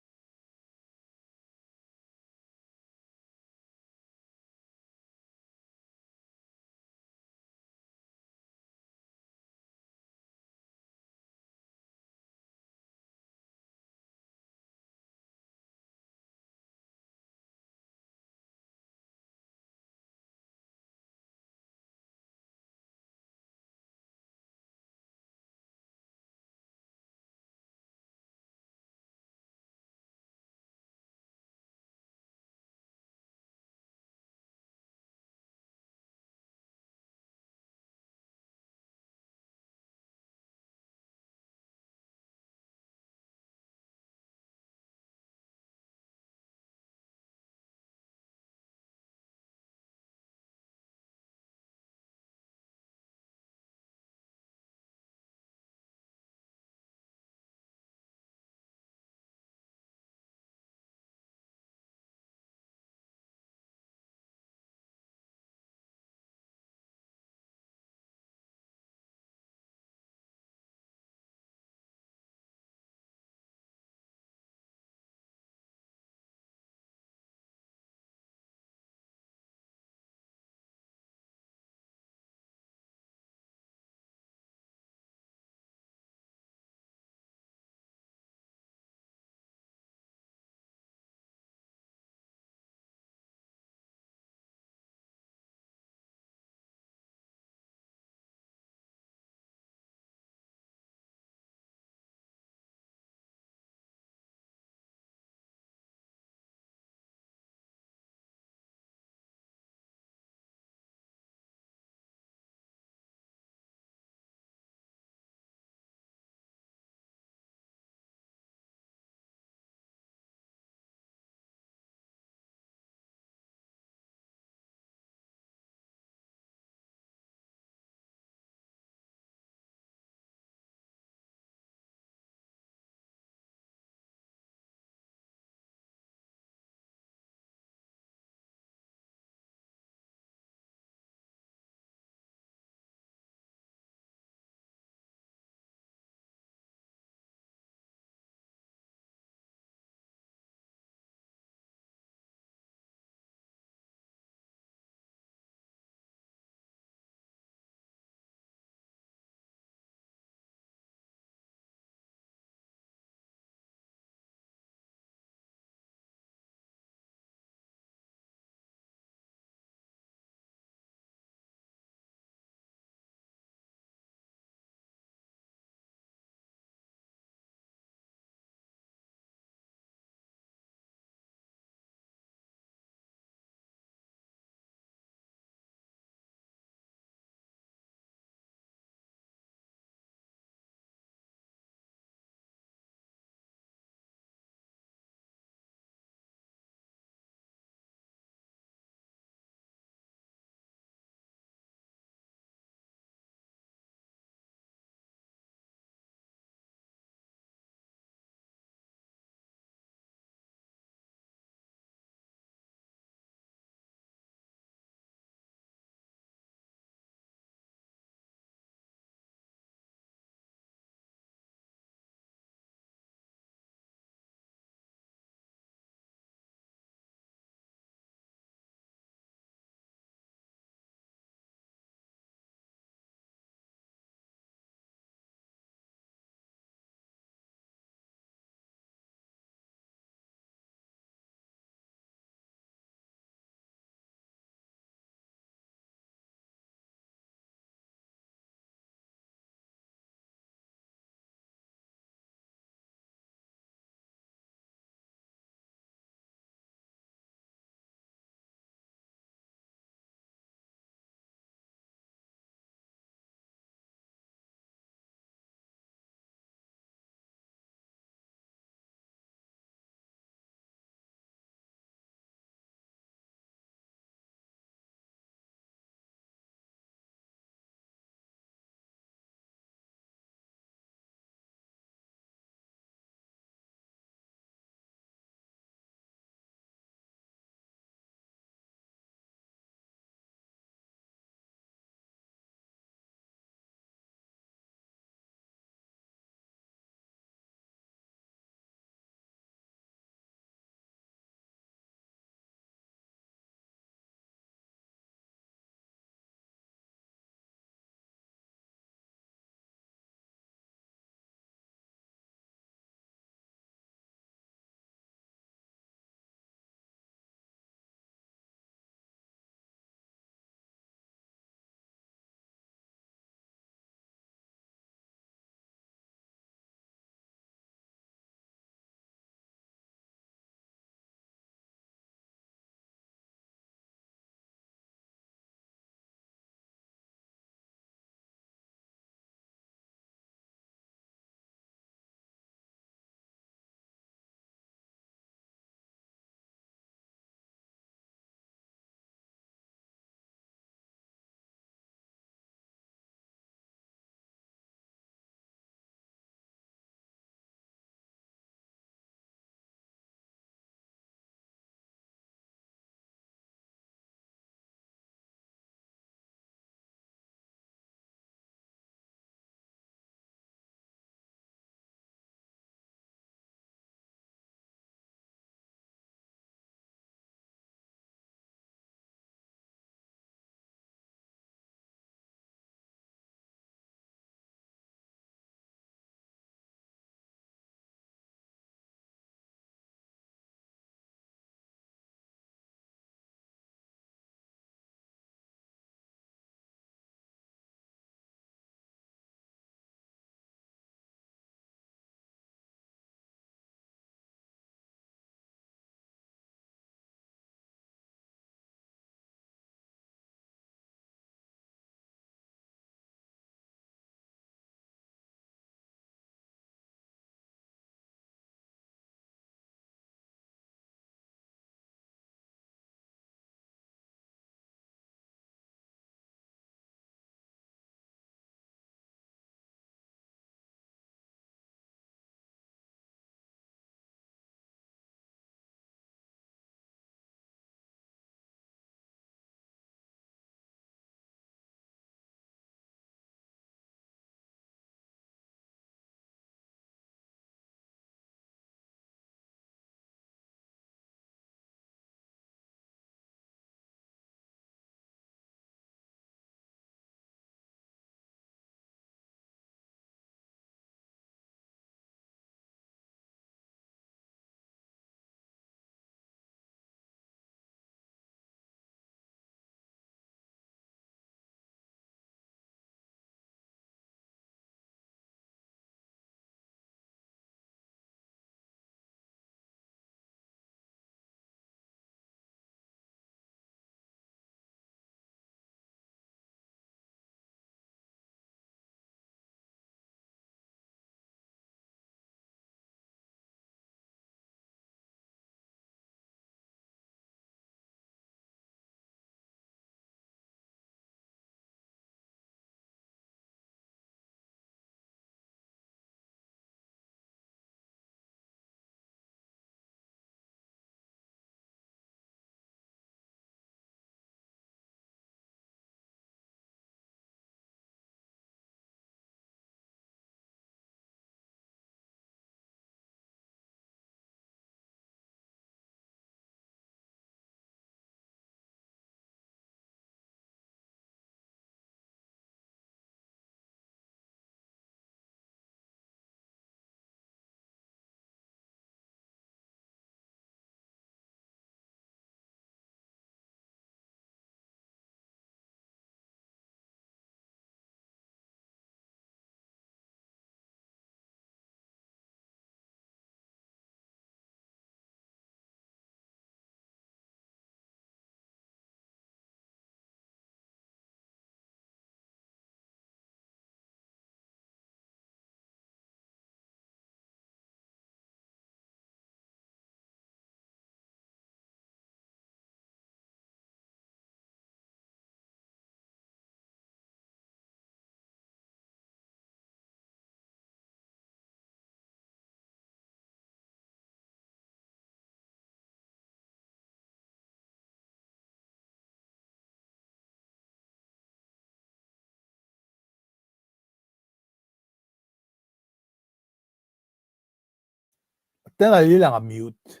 tiacna liyelah nga mute.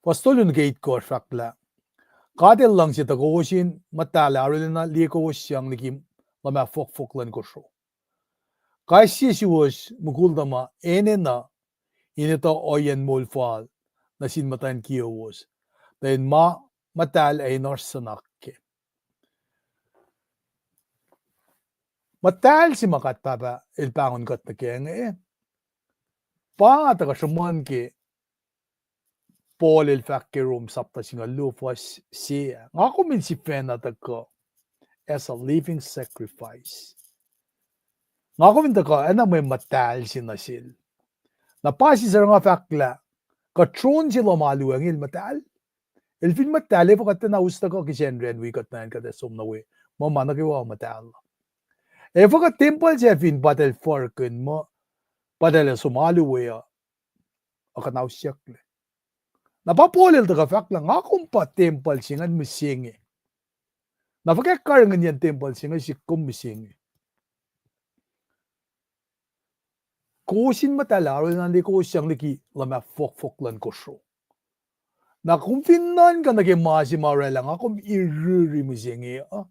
Fuhs tolu nuh ke itkohsr fahk lah, God El luhngse tuh kowos in muhtahl ac arulacna liye kowos sang liki luhmah fohkfohk luhn kosro. Kais sie suwos mukul tuhma enenuh in etuh ohiyacn moul fal nuh sin muhtwacn kiyowos, tuh in ma muhtahl ac in oasr sunak kac. Muhtahl se ma God Pahpah El pahngon kuht nuh kac inge, pa tuhkuh sruhmuhn ke Paul el fahk ke Rom sapta singucul luo fuhs se ah, nga kom in sifacna tuhkuh as a living sacrifice. Nga kom in tuhkuh oacna mwe muhtahl se nuh sel. Na pa sie suc nga fahk lah, kuht srohn se lom alu inge el muhtahl. El fin muhtahl, efuh kuht tiacna us tuhkuh kihsen ran wi kuht nuh acn kuht ac som nuh we, muh ma nuh kwewa muhtahl. Efuh kuht tempuhl sac fin pa eltahl furkihn muh, pa eltahl ac som alu we uh, ac kuhnahosyucklac. Na pa Paul el tuhkuh fahk lah nga kom pa tempuhl se ingacn mihsenge. Na fuhkah karihngihnyacn tempuhl se inge sik kom mihsenge? Kowos in muhtahl ac arulacna liye kowos sang liki luhmah fohkfohk luhn kosro. Na kom fin nuhnkuh nuh ke ma se ma orwaclah nga kom iriri mihsenge uh,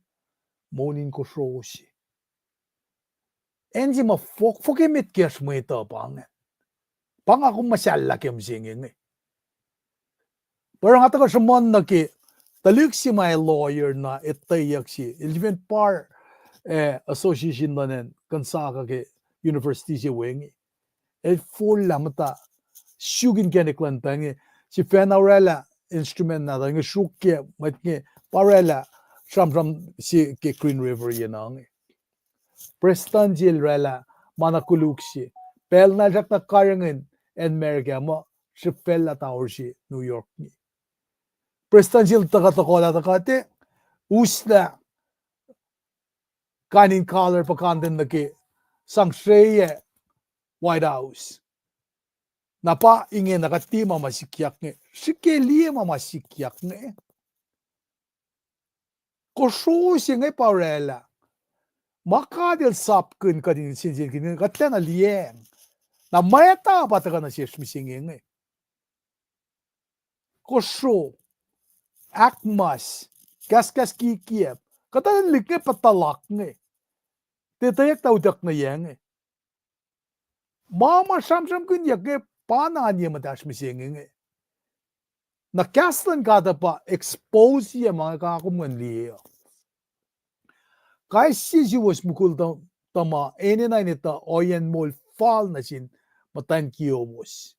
moul in kosro se. Acn se ma fohkfohk emet kacsr mwet uh pa inge. Pa nga kom muhsahllah ke mihsenge inge. Pa nga tuhkuh sruhmuhn nuh ke tuhlihk se ma ac lawyer na etweyuck se, el sifacna bar, eh, association luhn acn Gonzaga ke university se we inge. El forlah muhta suk inkacnek luhn tuh inge, sifacna orwaclah instrument nahtuhl inge, sruokyac mwet inge, pa orwaclah sramsram se ke Green River yenuh inge. Prestuhn se el orwaclah ma na koluk se. Pacl na el srackna karihngihn acn America muh srihfacllah tower se New York inge. Prestuhn se el tuhkuh tohkohlah tuhkuh te, uslah kain in color puhkantwen nuh ke sang sreyuc White House. Na pa ingena kuht tiac ma ma sikyak inge, srihke liye ma ma sikyak inge. Kosro se inge pa orwaclah ma God El sapkihn kuht in sensenkackihn, kuht tiacna liyacacng. Na mwacta pa tuhkuh nuh sesr mihsenge inge. Kosro, ahkmas, kahskahs kikiacp, kuhtuh lihk inge puhtuhluhk inge. Tiac etweyuck tuh utuck nuh yac inge. Ma ma sramsramkihnyuck inge pa na oan ye muhtahsr mihsenge inge. Na kahs luhn God uh pa expose ye ma inge, nga kom kuh in liye uh. Kais sie suwos mukul tuh, tuhma enenuh in etuh ohiyacn moul fal nuh sin muhtwacn kiyowos.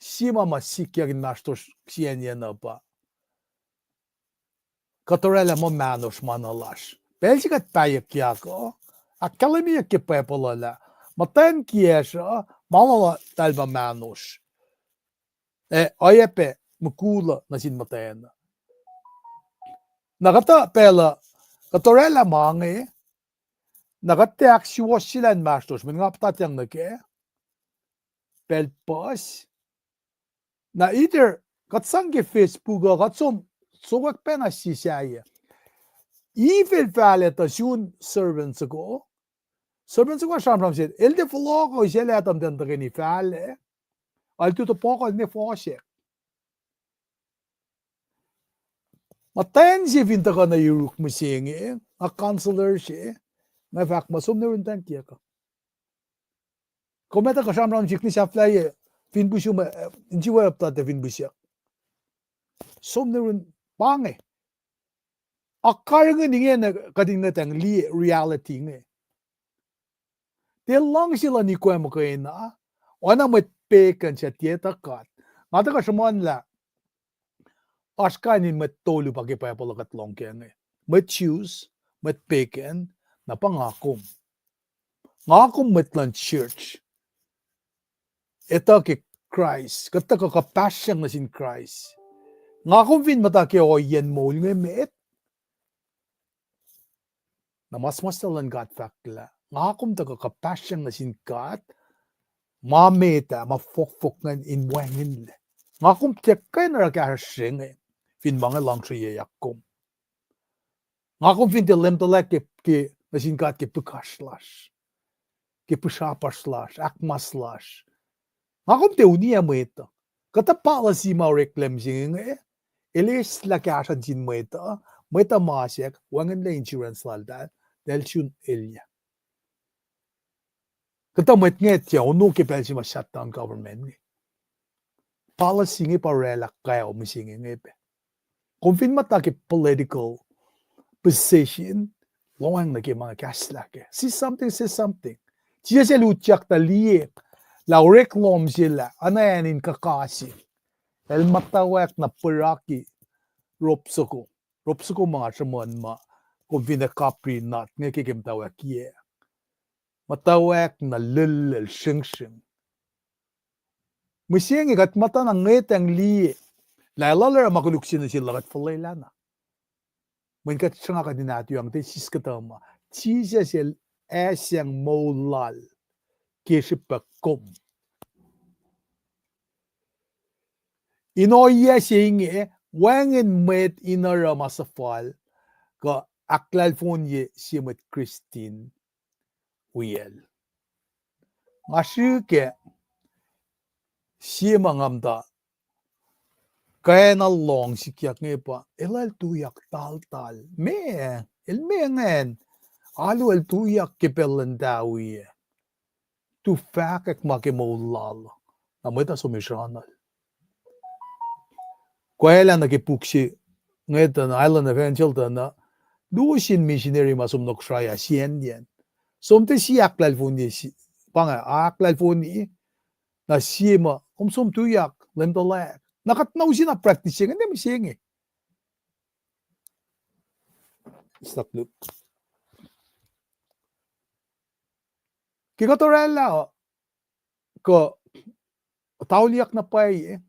Sie ma ma sikyak inmahsrlosr siyacnyacn uh pa kuht orwaclah muh mahnosr ma na lasr. Pacl se kuht pahyuckyak uh, ahkkahlwemyeyuck ke Bible uh lah muhtwacn kiyacsr uh, ma lal uh eltahl pa mahnosr. Ac oacyacpac mukul uh nuh sin muhtwacn uh. Na kuhtuh pacl uh, kuht orwaclah ma inge, na kuht tiac ahksuwohsyelah inmahsrlosr, mweyen nga puhtatyang nuh kac pacl puhs. Na either kuht sang ke Facebook uh, kuht som, sokwack pacna sie sahyac. Evil fahlac tuh sun servant soko. Servant soko sramsram se, el tiac fohlohk uh, isacl Adam tuh in tuhkweni fahlac. El tuh tohpohkohl ne fohsack. Muhtwacn se fin tuhkuh nuh yuruk mihsenge, nga counselor se, nga fahk muh som nuh yurin muhtwacn kiyuhk uh. Kom etuh kuh sramsram sihk ne sahflahiyac, fin pihsum, eh, insiwacl aptata fin pihsyak. Som nuh yurin pa inge. Akarihngihn ingena kuht in ngwetacng liye reality inge. Tiac luhngse luhn ikoac muhkwena, oacna mwet pagan suc tiac etuh God. Nga tuhkuh sruhmuhnlah, oasr kain in mwet tolu pa ke Bible uh kuht lohng kac inge. Mwet Jews, mwet pagan, na pa nga kom. Nga kom mwet luhn church. Etuh ke Kraist, kuht tuhkuh kuhpahsryang nuh sin Kraist. Nga kom fin muhta ke ohiyacn moul inge met, na ma suhmuhslah luhn God fahk lah nga kom tuhkuh kuhpahsryang nuh sin God, ma met ah, ma fohkfohk ingacn in wacngihnlac. Nga kom tiac kuh in oruh kahsruh srenge, fin ma inge luhngsreyuckyak kom. Nga kom fin tiac lemtuhlac ke, ke nuh sin God ke pihkasr lasr, ke pihsrapasr lasr, ahkmas lasr. Nga kom tiac uniyac mwet uh. Kuhtuh policy ma oreklac mihsenge inge, el eislah kahsruh nuh sin mwet uh, mwet uh masack, wacngihnlac insurance laltahl, eltahl sun elyah. Kuhtuh mwet inge tiac ono ke pacl se ma shutdown government inge. Policy inge pa oraclah kac mihsenge inge pac. Kom fin muhta ke political position, lohacng nuh ke ma inge, kahslah kac. See something, say something. Jisus el utyak tuh liye lah orek lohm se lah oacna acn in kuhkase. El muhtwacwacack na pwaraki ropsoko. Ropsoko ma nga sruhmuhn ma kom fin ac kapri nut inge ke ke muhtwacwacackiyac. Muhtwacwacack na lwellel sringsring. Mihsenge kuht muhta na ngwetacng liye lah el oruh ma koluk se nuh sel lah kuht fuhlwelah na. Mweyen kuht sruhnga kuht in ahtuang te sis kuhtuh ma Jisus el asacng moul lal ke srihpac kom. In ohiyac se inge, wacngihn mwet in oruh ma suhfal kuh ahklahlfonye sie mwet Kristin wiyacl. Nga srihke sie ma nga muhta kwacna lohng sikyak inge pa, el, el tuyak taltal. Meac, el meac ingacn, alu el tuyak ke pacl luhn tawi ah. Tu fahkwack ma ke moul lal. Na mwet uh som isrucnuhl. Kwaclah nuh ke puk se inge tuh na Island Evangel tuh na luo sin misineri ma som nuh Kosrae ah siacnyacn. Som tiac sie ahklahlfonye, pa inge ahklahlfonye, na sie ma kom som tuyak, Leum tuhlac. Na kuht na use na practice se inge, ne mihsenge. Ke kuht oraclah kuh tauliyuck na pwacye,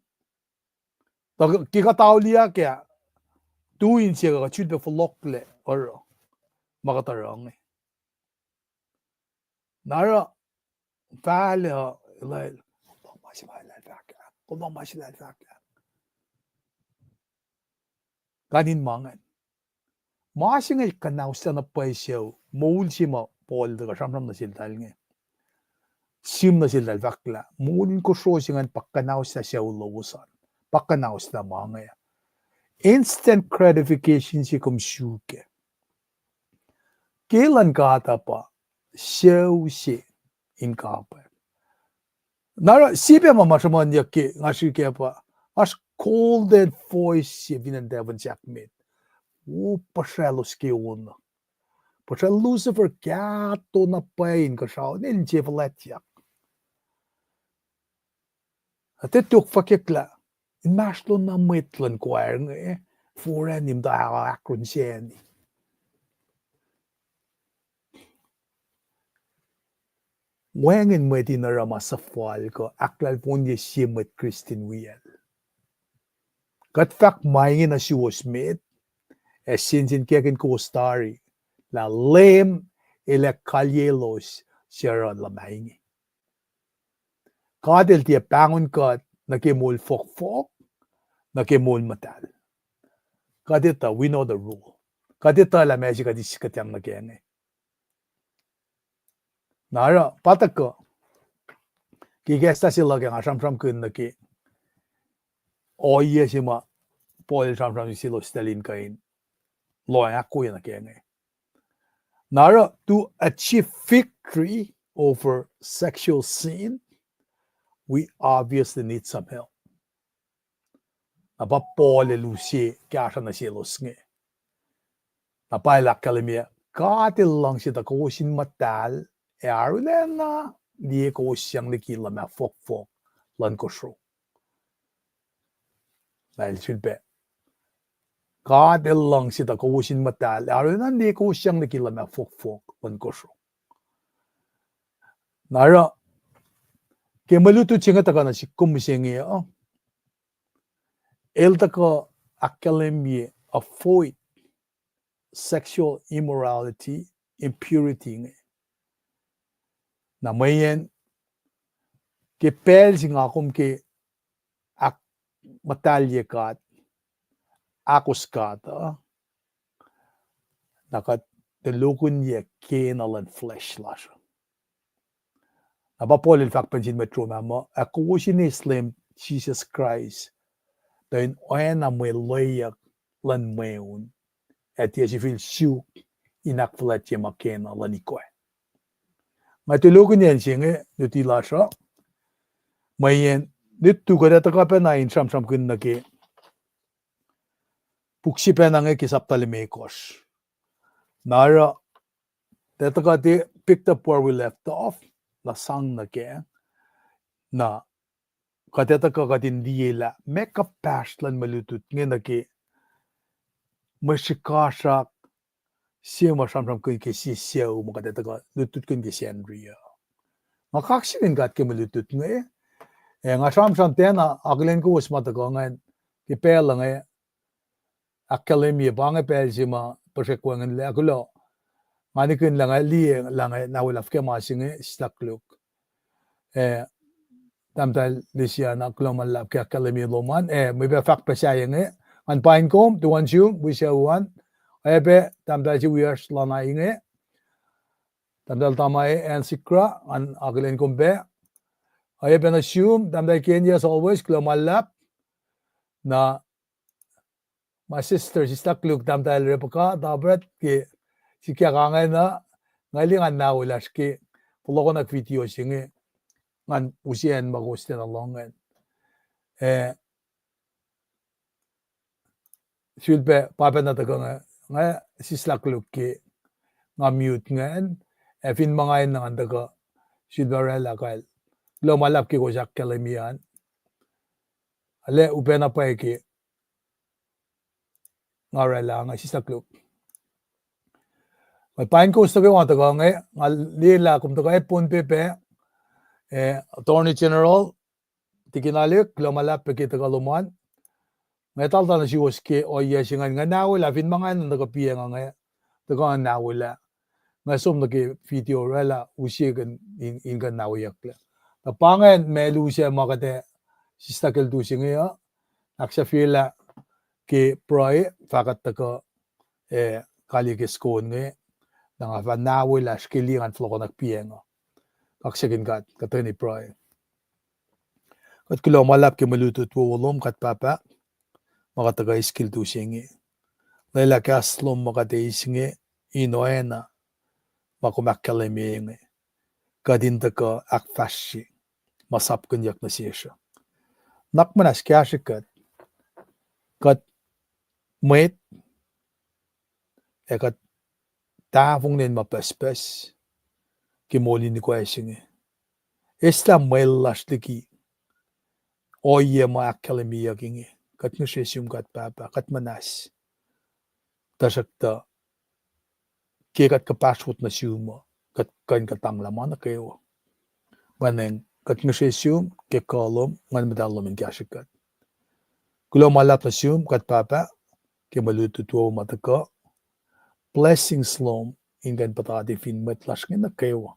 tuh ke kuht tauliyuck ah, tu inse kuh kuht sulpac fohlohklac oruh ma kuht oruh inge. Na oruh fahlac uh, el, kom lohng ma se ma el fahk ah, kom lohng ma se el fahk ah. Kain in ma ingacn. Ma se inge el kuhnahoslah na pwacye sucu, moul se ma Paul el tuhkuh sramsram nuh seltahl inge. Sihm nuh seltahl fahk lah moul in kosro se ingacn pa kuhnahoslah sucu lowos an, pa kuhnahoslah ma inge. Instant gratification se kom suk ah. Ke luhn God uh pa sucu se in kapwack. Na oruh sie pac ma ma sruhmuhnyuck ke nga srihke pa, oasr golden voice se fin acn devil sahk met. O, puhsraclos ke on. Puhsra Lucifer kahto na pwacye inkuhsrao, el inse fuhlwactyak. Ac tiac tok fahkwack lah inmahsrlon na mwet luhn choir inge, foracni muhta ahkruhn sani. Wacngihn mwet in oruh ma suhfal kuh ahklahlfonye sie mwet Kristin wiyacl. Kuht fahk ma inge nuh suwos met, ac sensenkackihn kowos tari, lah Leum El ac kalyei elos suc oruh luhma inge. God El tiac pahngon kuht nuh ke moul fohkfohk, nuh ke moul muhtahl. Kuht etuh, we know the rule. Kuht etuh lah ma se kuht eis kuhtyang nuh kac inge. Na oruh pa tuhkuh, ke kahs se luhk ah nga sramsramkihn nuh ke ohiyac se ma Paul el sramsram selos tuh in kuh in lohacng ahkwoye nuh kac inge. Na oruh, to achieve victory over sexual sin, we obviously need some help. Na pa Paul el use kahsruh nuh selos inge. Na pa el ahkkahlwemye, God El luhngse tuh kowos in muhtahl, ac arulacna liye kowos sang liki luhmah fohkfohk luhn kosro. Na el sulpac, God El luhngse tuh kowos in muhtahl, ac arulacna liye kowos sang liki luhmah fohkfohk luhn kosro. Na oruh, ke mwe lutlut se inge tuhkuh nuh sihk kom mihsenge uh, el tuhkuh ahkkahlwemye avoid sexual immorality, impurity inge. Na mweyen ke pacl se nga kom ke ahkmuhtahlye God, ahkos God uh, na kuht tulokihnyac kena luhn flesh lasr uh. Na pa Paul el fahk pac nuh sin mwet Rome ah muh, ac kowos in eis Leum Jisus Kraist, tuh in oacna mwe lweyuck luhn mweun, ac tiac sifil suk in ahkfuhlwactye ma kena luhn ikwac. Nga tulokihnyen se inge luti lasr uh, mweyen lutlut kuht ac tuhkuh pacna in sramsramkihn nuh ke puk se pacna inge ke sapta limekohsr. Na oruh, tuh tuhkuh tiac picked up where we left off, na sang nuh kac, na kuht ac tuhkuh kuht in liye lah meac kuhpahsr luhn mwe lutlut inge nuh ke mwe srihkasrak se ma sramsramkihn ke sie sucu ma kuht ac tuhkuh lutlutkihn ke Sacnri uh. Nga kaksakihn God ke mwe lutlut inge, ac nga sramsram tiacna akihlen kowos ma tuhkuh ingacn ke pacl inge, ahkkahlwemye pa inge pacl se ma puhsrek wacngihnlac kuloh. Nga nikihn lah nga liye lah nga nahwelah ke ma se inge sislah koluk. Eh, tahmtahel Lisiana, kuloh ma luhlahp ke ahkkahlwemye lom an, eh, mwe pac fahk pac sahyac inge, ngan paing kom, tuwan sum, wi sucu an, oacyacpac tahmtahel se wiyacsr Lana inge, tahmtahel Tamae Ansikra, ngan akihlen kom pac, oacyacpac nuh sum, tahmtahel Kenya, as always, kuloh ma luhlahp, na my sister, sislah koluk tahmtahel Rebecca Tabret ke sikyak ingacn uh, nga liye ngan nahwelah ke fohlohkohnak video se inge, ngan use acn ma kowos tiacna lohng an. Eh, sulpac pwacpa na tuhkuh inge, nga sislah koluk ke nga mute ingacn, ac fin ma nga enenuh ngan tuhkuh, sulpac oraclah kacl. Kuloh ma luhlahp ke kowos ahkkahlwemye an. Arlac upac na pwacye ke nga oraclah inge, sislah koluk. Nga paing kowos nuh kwewa tuhkuh inge, nga liye lah kom tuhkuh Pohnpei pac, eh, Attorney General Tikin Alik, kuloh ma luhlahp pac ke tuhkuh lom an. Nga eltahl nuh suwos ke ohiyac se ingacn, nga nahwelah fin ma nga enenuh tuhkuh piacng inge, tuhkuh nahwelah. Nga som nuh ke video oraclah use kuh in, in kuh in nahweyucklac. Na pa ingacn ma lusac ma kuht ac sislah ke lutu se inge uh, ahksahfyelah ke pruhe, fah kuht tuhkuh, eh, kaliyac ke skon inge, na nga fah nahwelah srihke liye ngan fohlohkohnak piacng uh. Kaksakihn God, kuht tuhkweni pruhe. Kuht kuloh ma luhlahp ke mwe lutlut wowo lom, kuht Pahpah, ma kuht tuhkuh eis ke lutu se inge. Lwelah kahs lom ma kuht eis inge in oacna ma kom ahkkahlwemye inge, kuht in tuhkuh ahkfahsrye ma sapkihnyuck nuh sesr uh. Nuhnak muhnahs kahsrwe kuht, kuht mwet, ac kuht tahfonglac ma pucspucs ke moul in ikoac se inge. Eslah mwel lasr liki ohiyac ma ahkkahlwemyeyuck inge. Kuht ngihsre sum kuht Pahpah, kuht muhnahs. Tuhsruhktuh ke kuht kuhpahsrot nuh sum uh, kuht kuh in kuhtanglah ma nuh kwewa. Mweyen kuht ngihsre sum ke kuh lom, Nguhn Muhtahl lom in kahsrwe kuht. Kuloh ma luhlahp nuh sum kuht Pahpah ke mwe lutlut wowo ma tuhkuh. Blessings lom in kuh in puhtati fin mwet lasr inge nuh kwewa.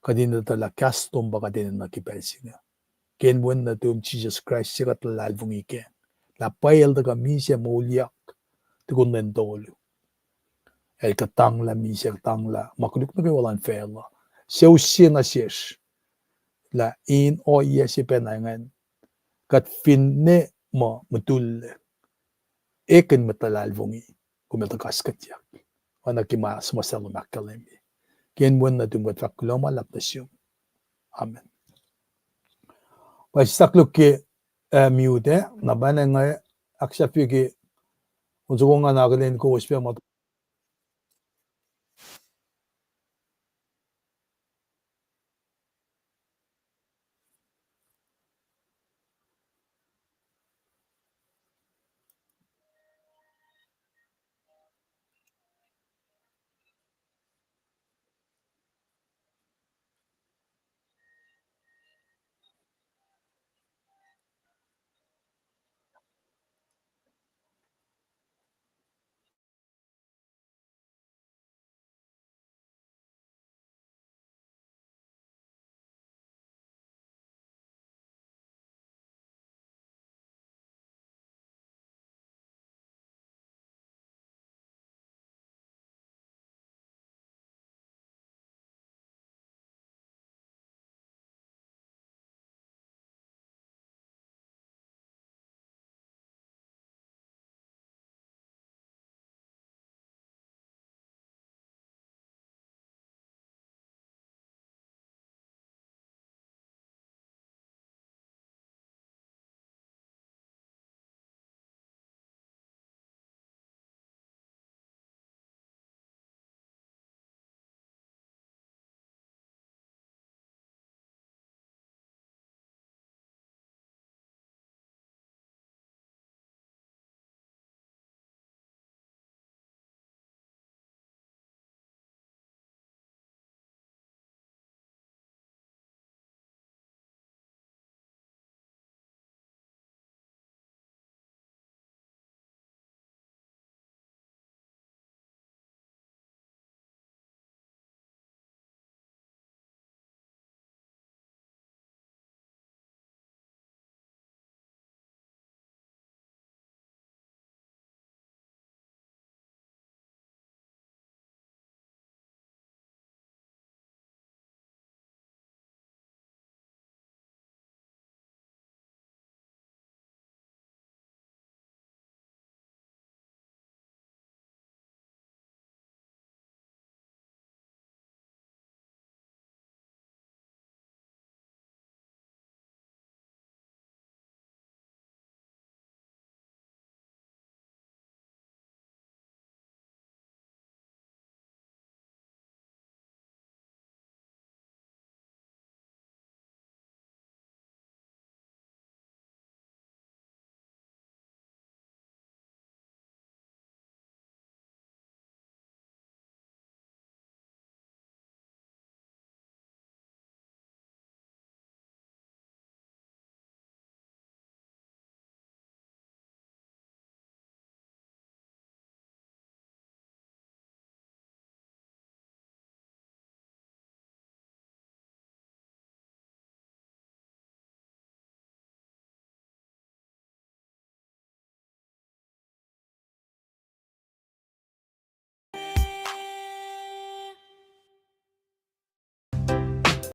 Kuht in etuh lah kahs lom pa kuht enenuh ke pacl se inge. Ke inen wen nuhtum Jisus Kraist se kuht luhlahlfongi kac, lah pwacye el tuhkuh misac moulyak tukun lwen tolu. El kuhtanglah misac, kuhtanglah ma koluk nuh kwewa luhn facluh. Suc use nuh sesr lah in ohiyac se pacna ingacn, kuht finne muh mutullac, ekihn mwet luhlahlfongi, kom el tuh kaskuhtyak. Oacna ke ma suhmuhslah lom ahkkahlwemye. Ke inen wen nuhtum kuht fahk kuloh ma luhlahp nuh sum. Amen. Pa sislah koluk ke, eh, mute, na pwacnwacng nga ahksahfye ke on soko nga na akihlen kowos pac ma